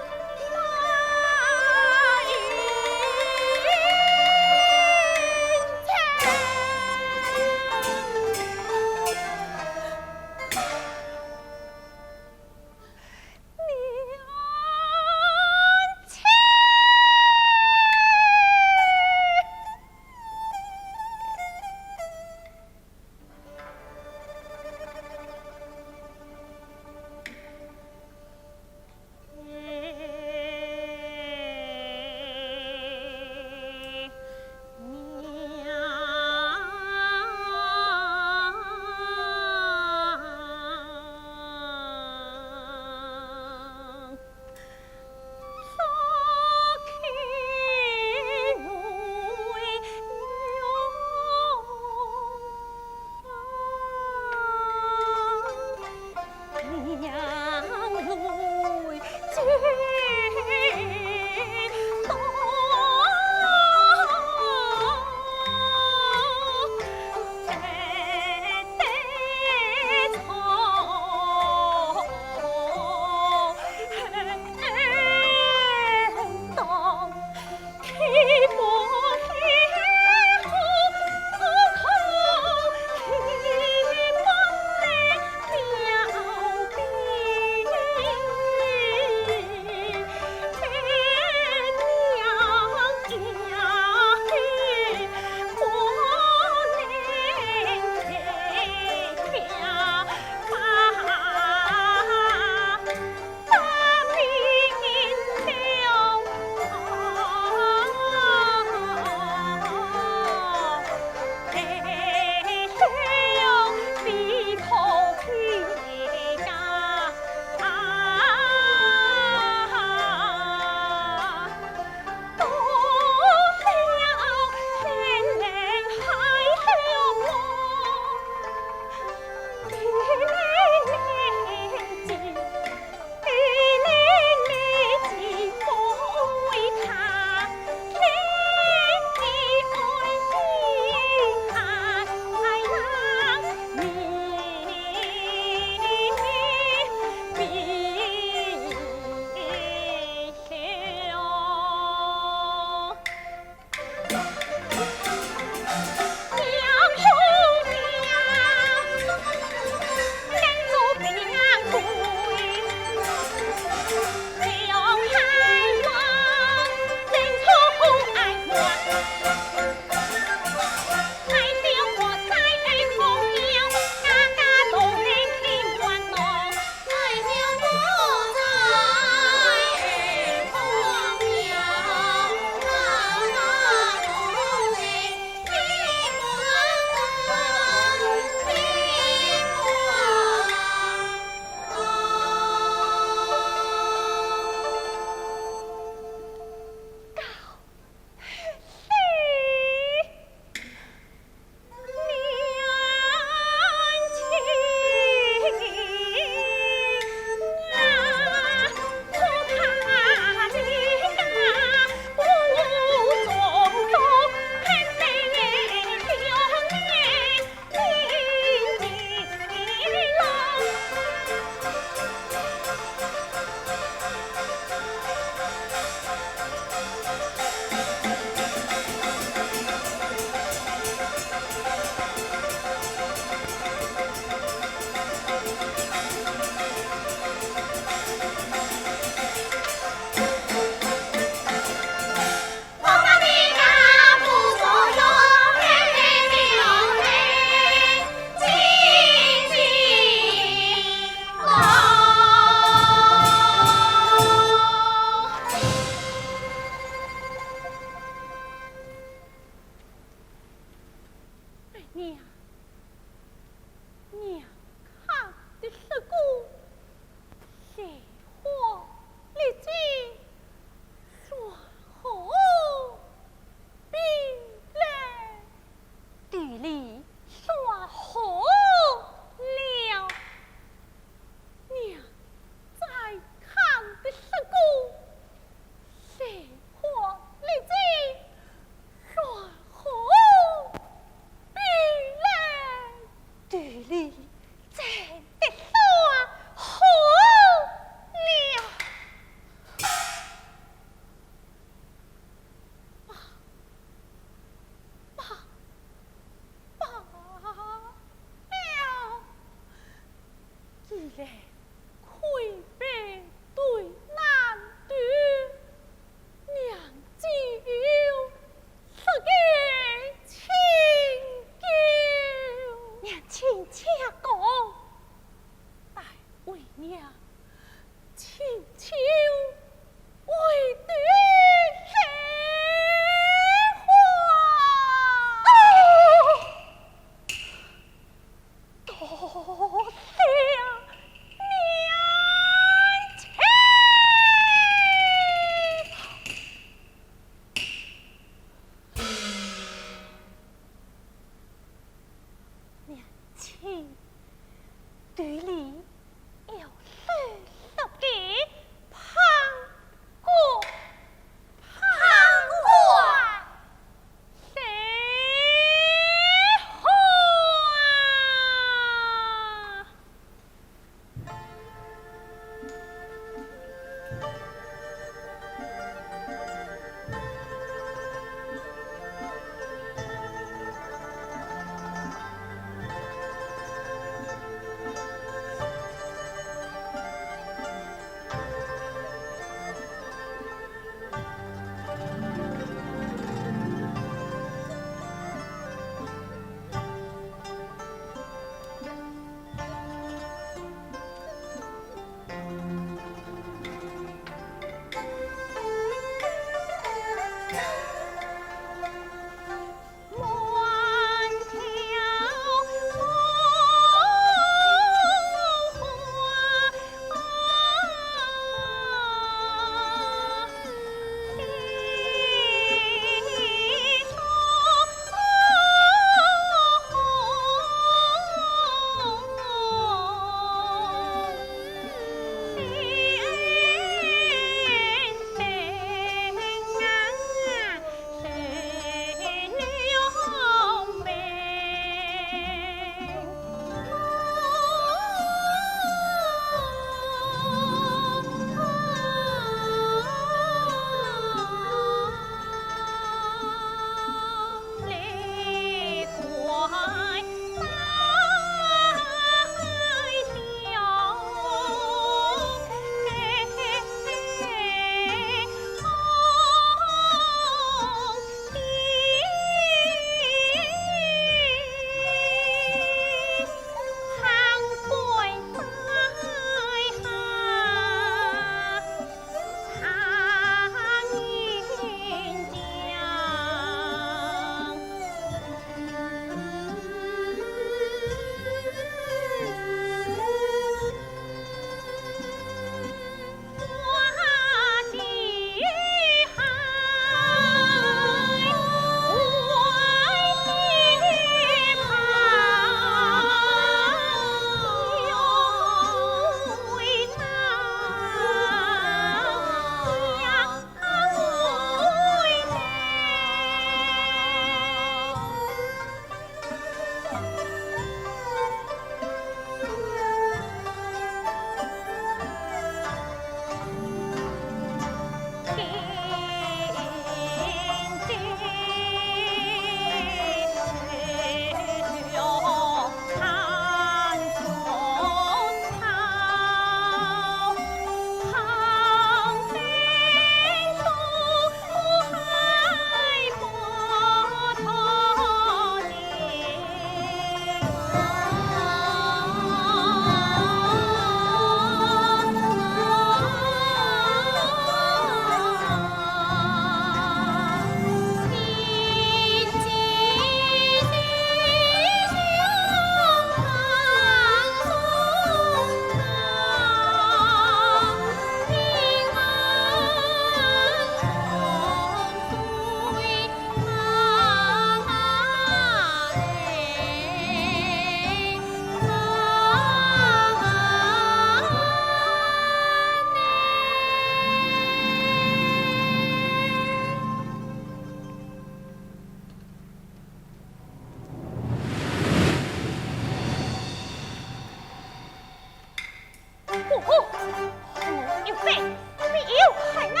害啊，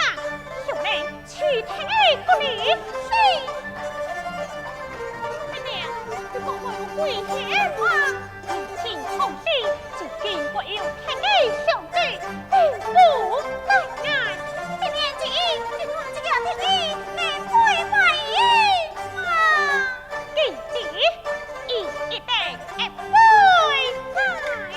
有人欺天过地。是。爹娘，你莫为我跪下啊！ 请放心，这金国有天地上帝，并不难啊。爹娘，你看这个天地，你跪拜伊啊。金子，伊一定会跪拜伊。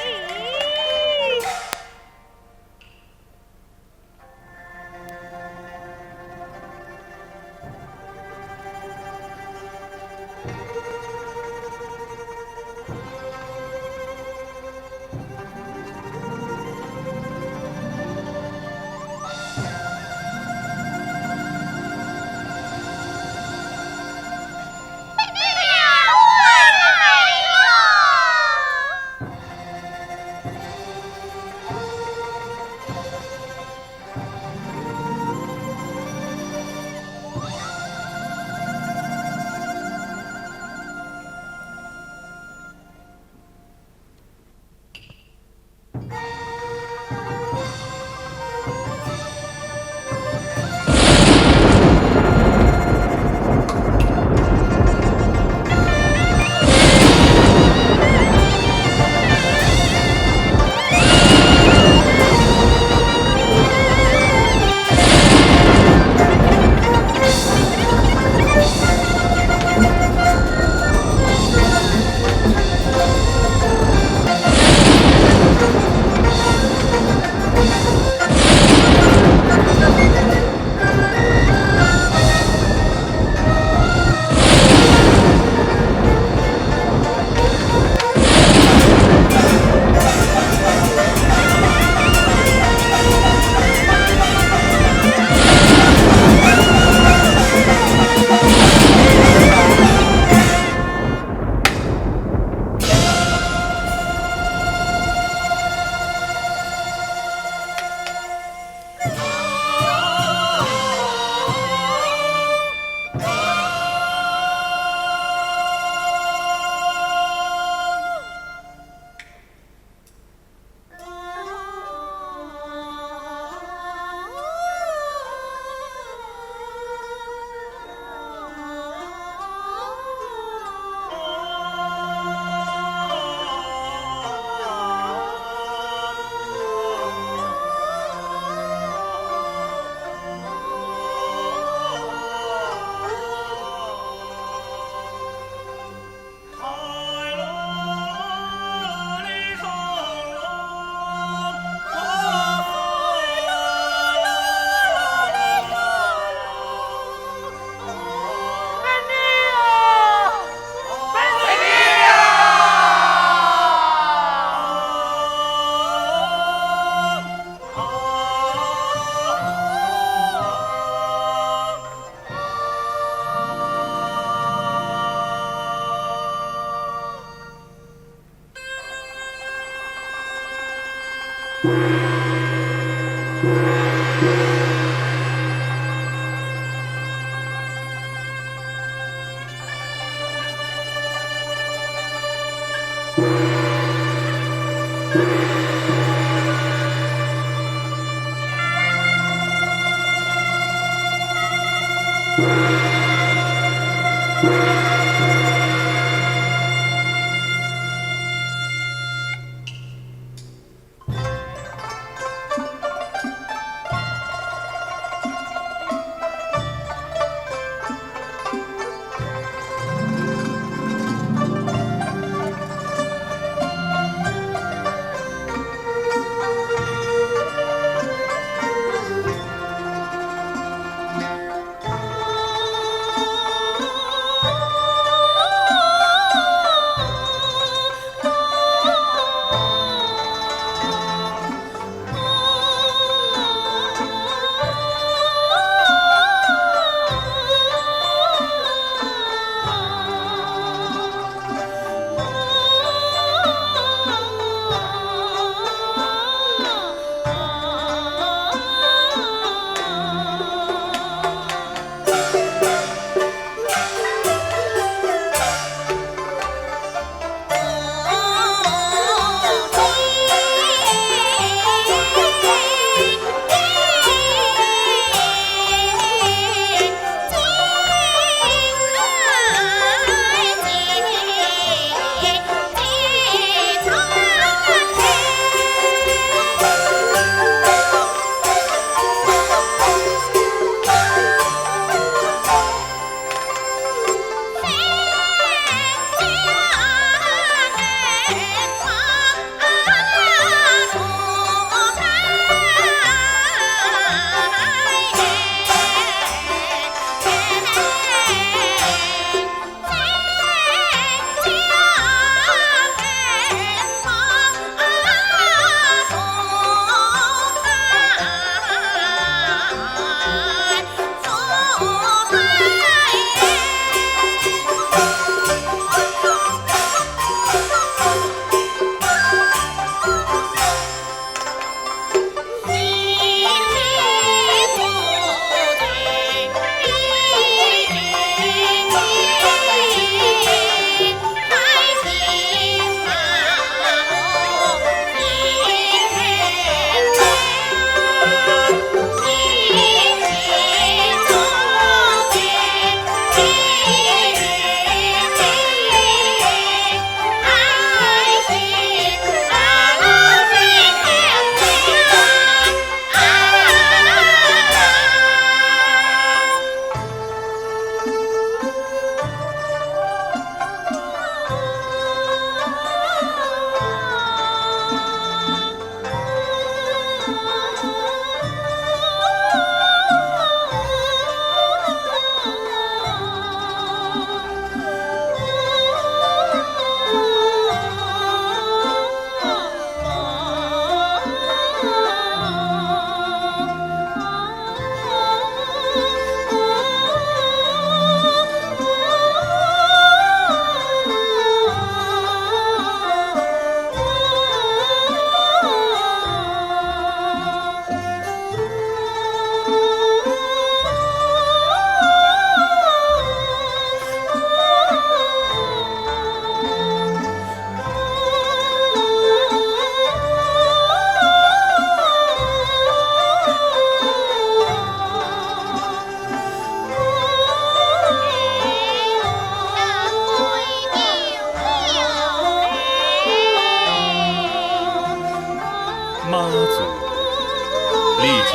经、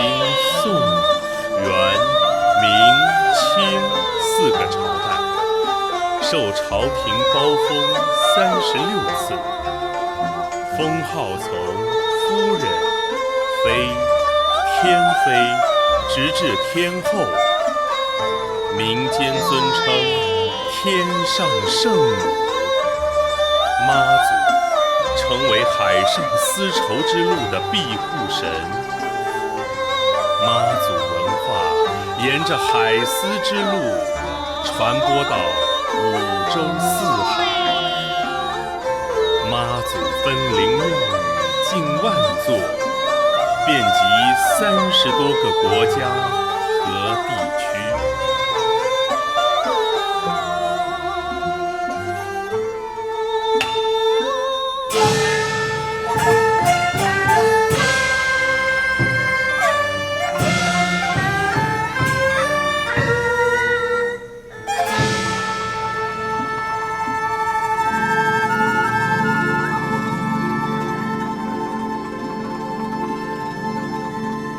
宋、元、明、清四个朝代，受朝廷包封三十六次，封号从夫人、妃、天妃，直至天后。民间尊称天上圣母。妈祖成为海上丝绸之路的庇护神。妈祖文化沿着海丝之路传播到五洲四海。妈祖分灵庙宇近万座，遍及三十多个国家和地区。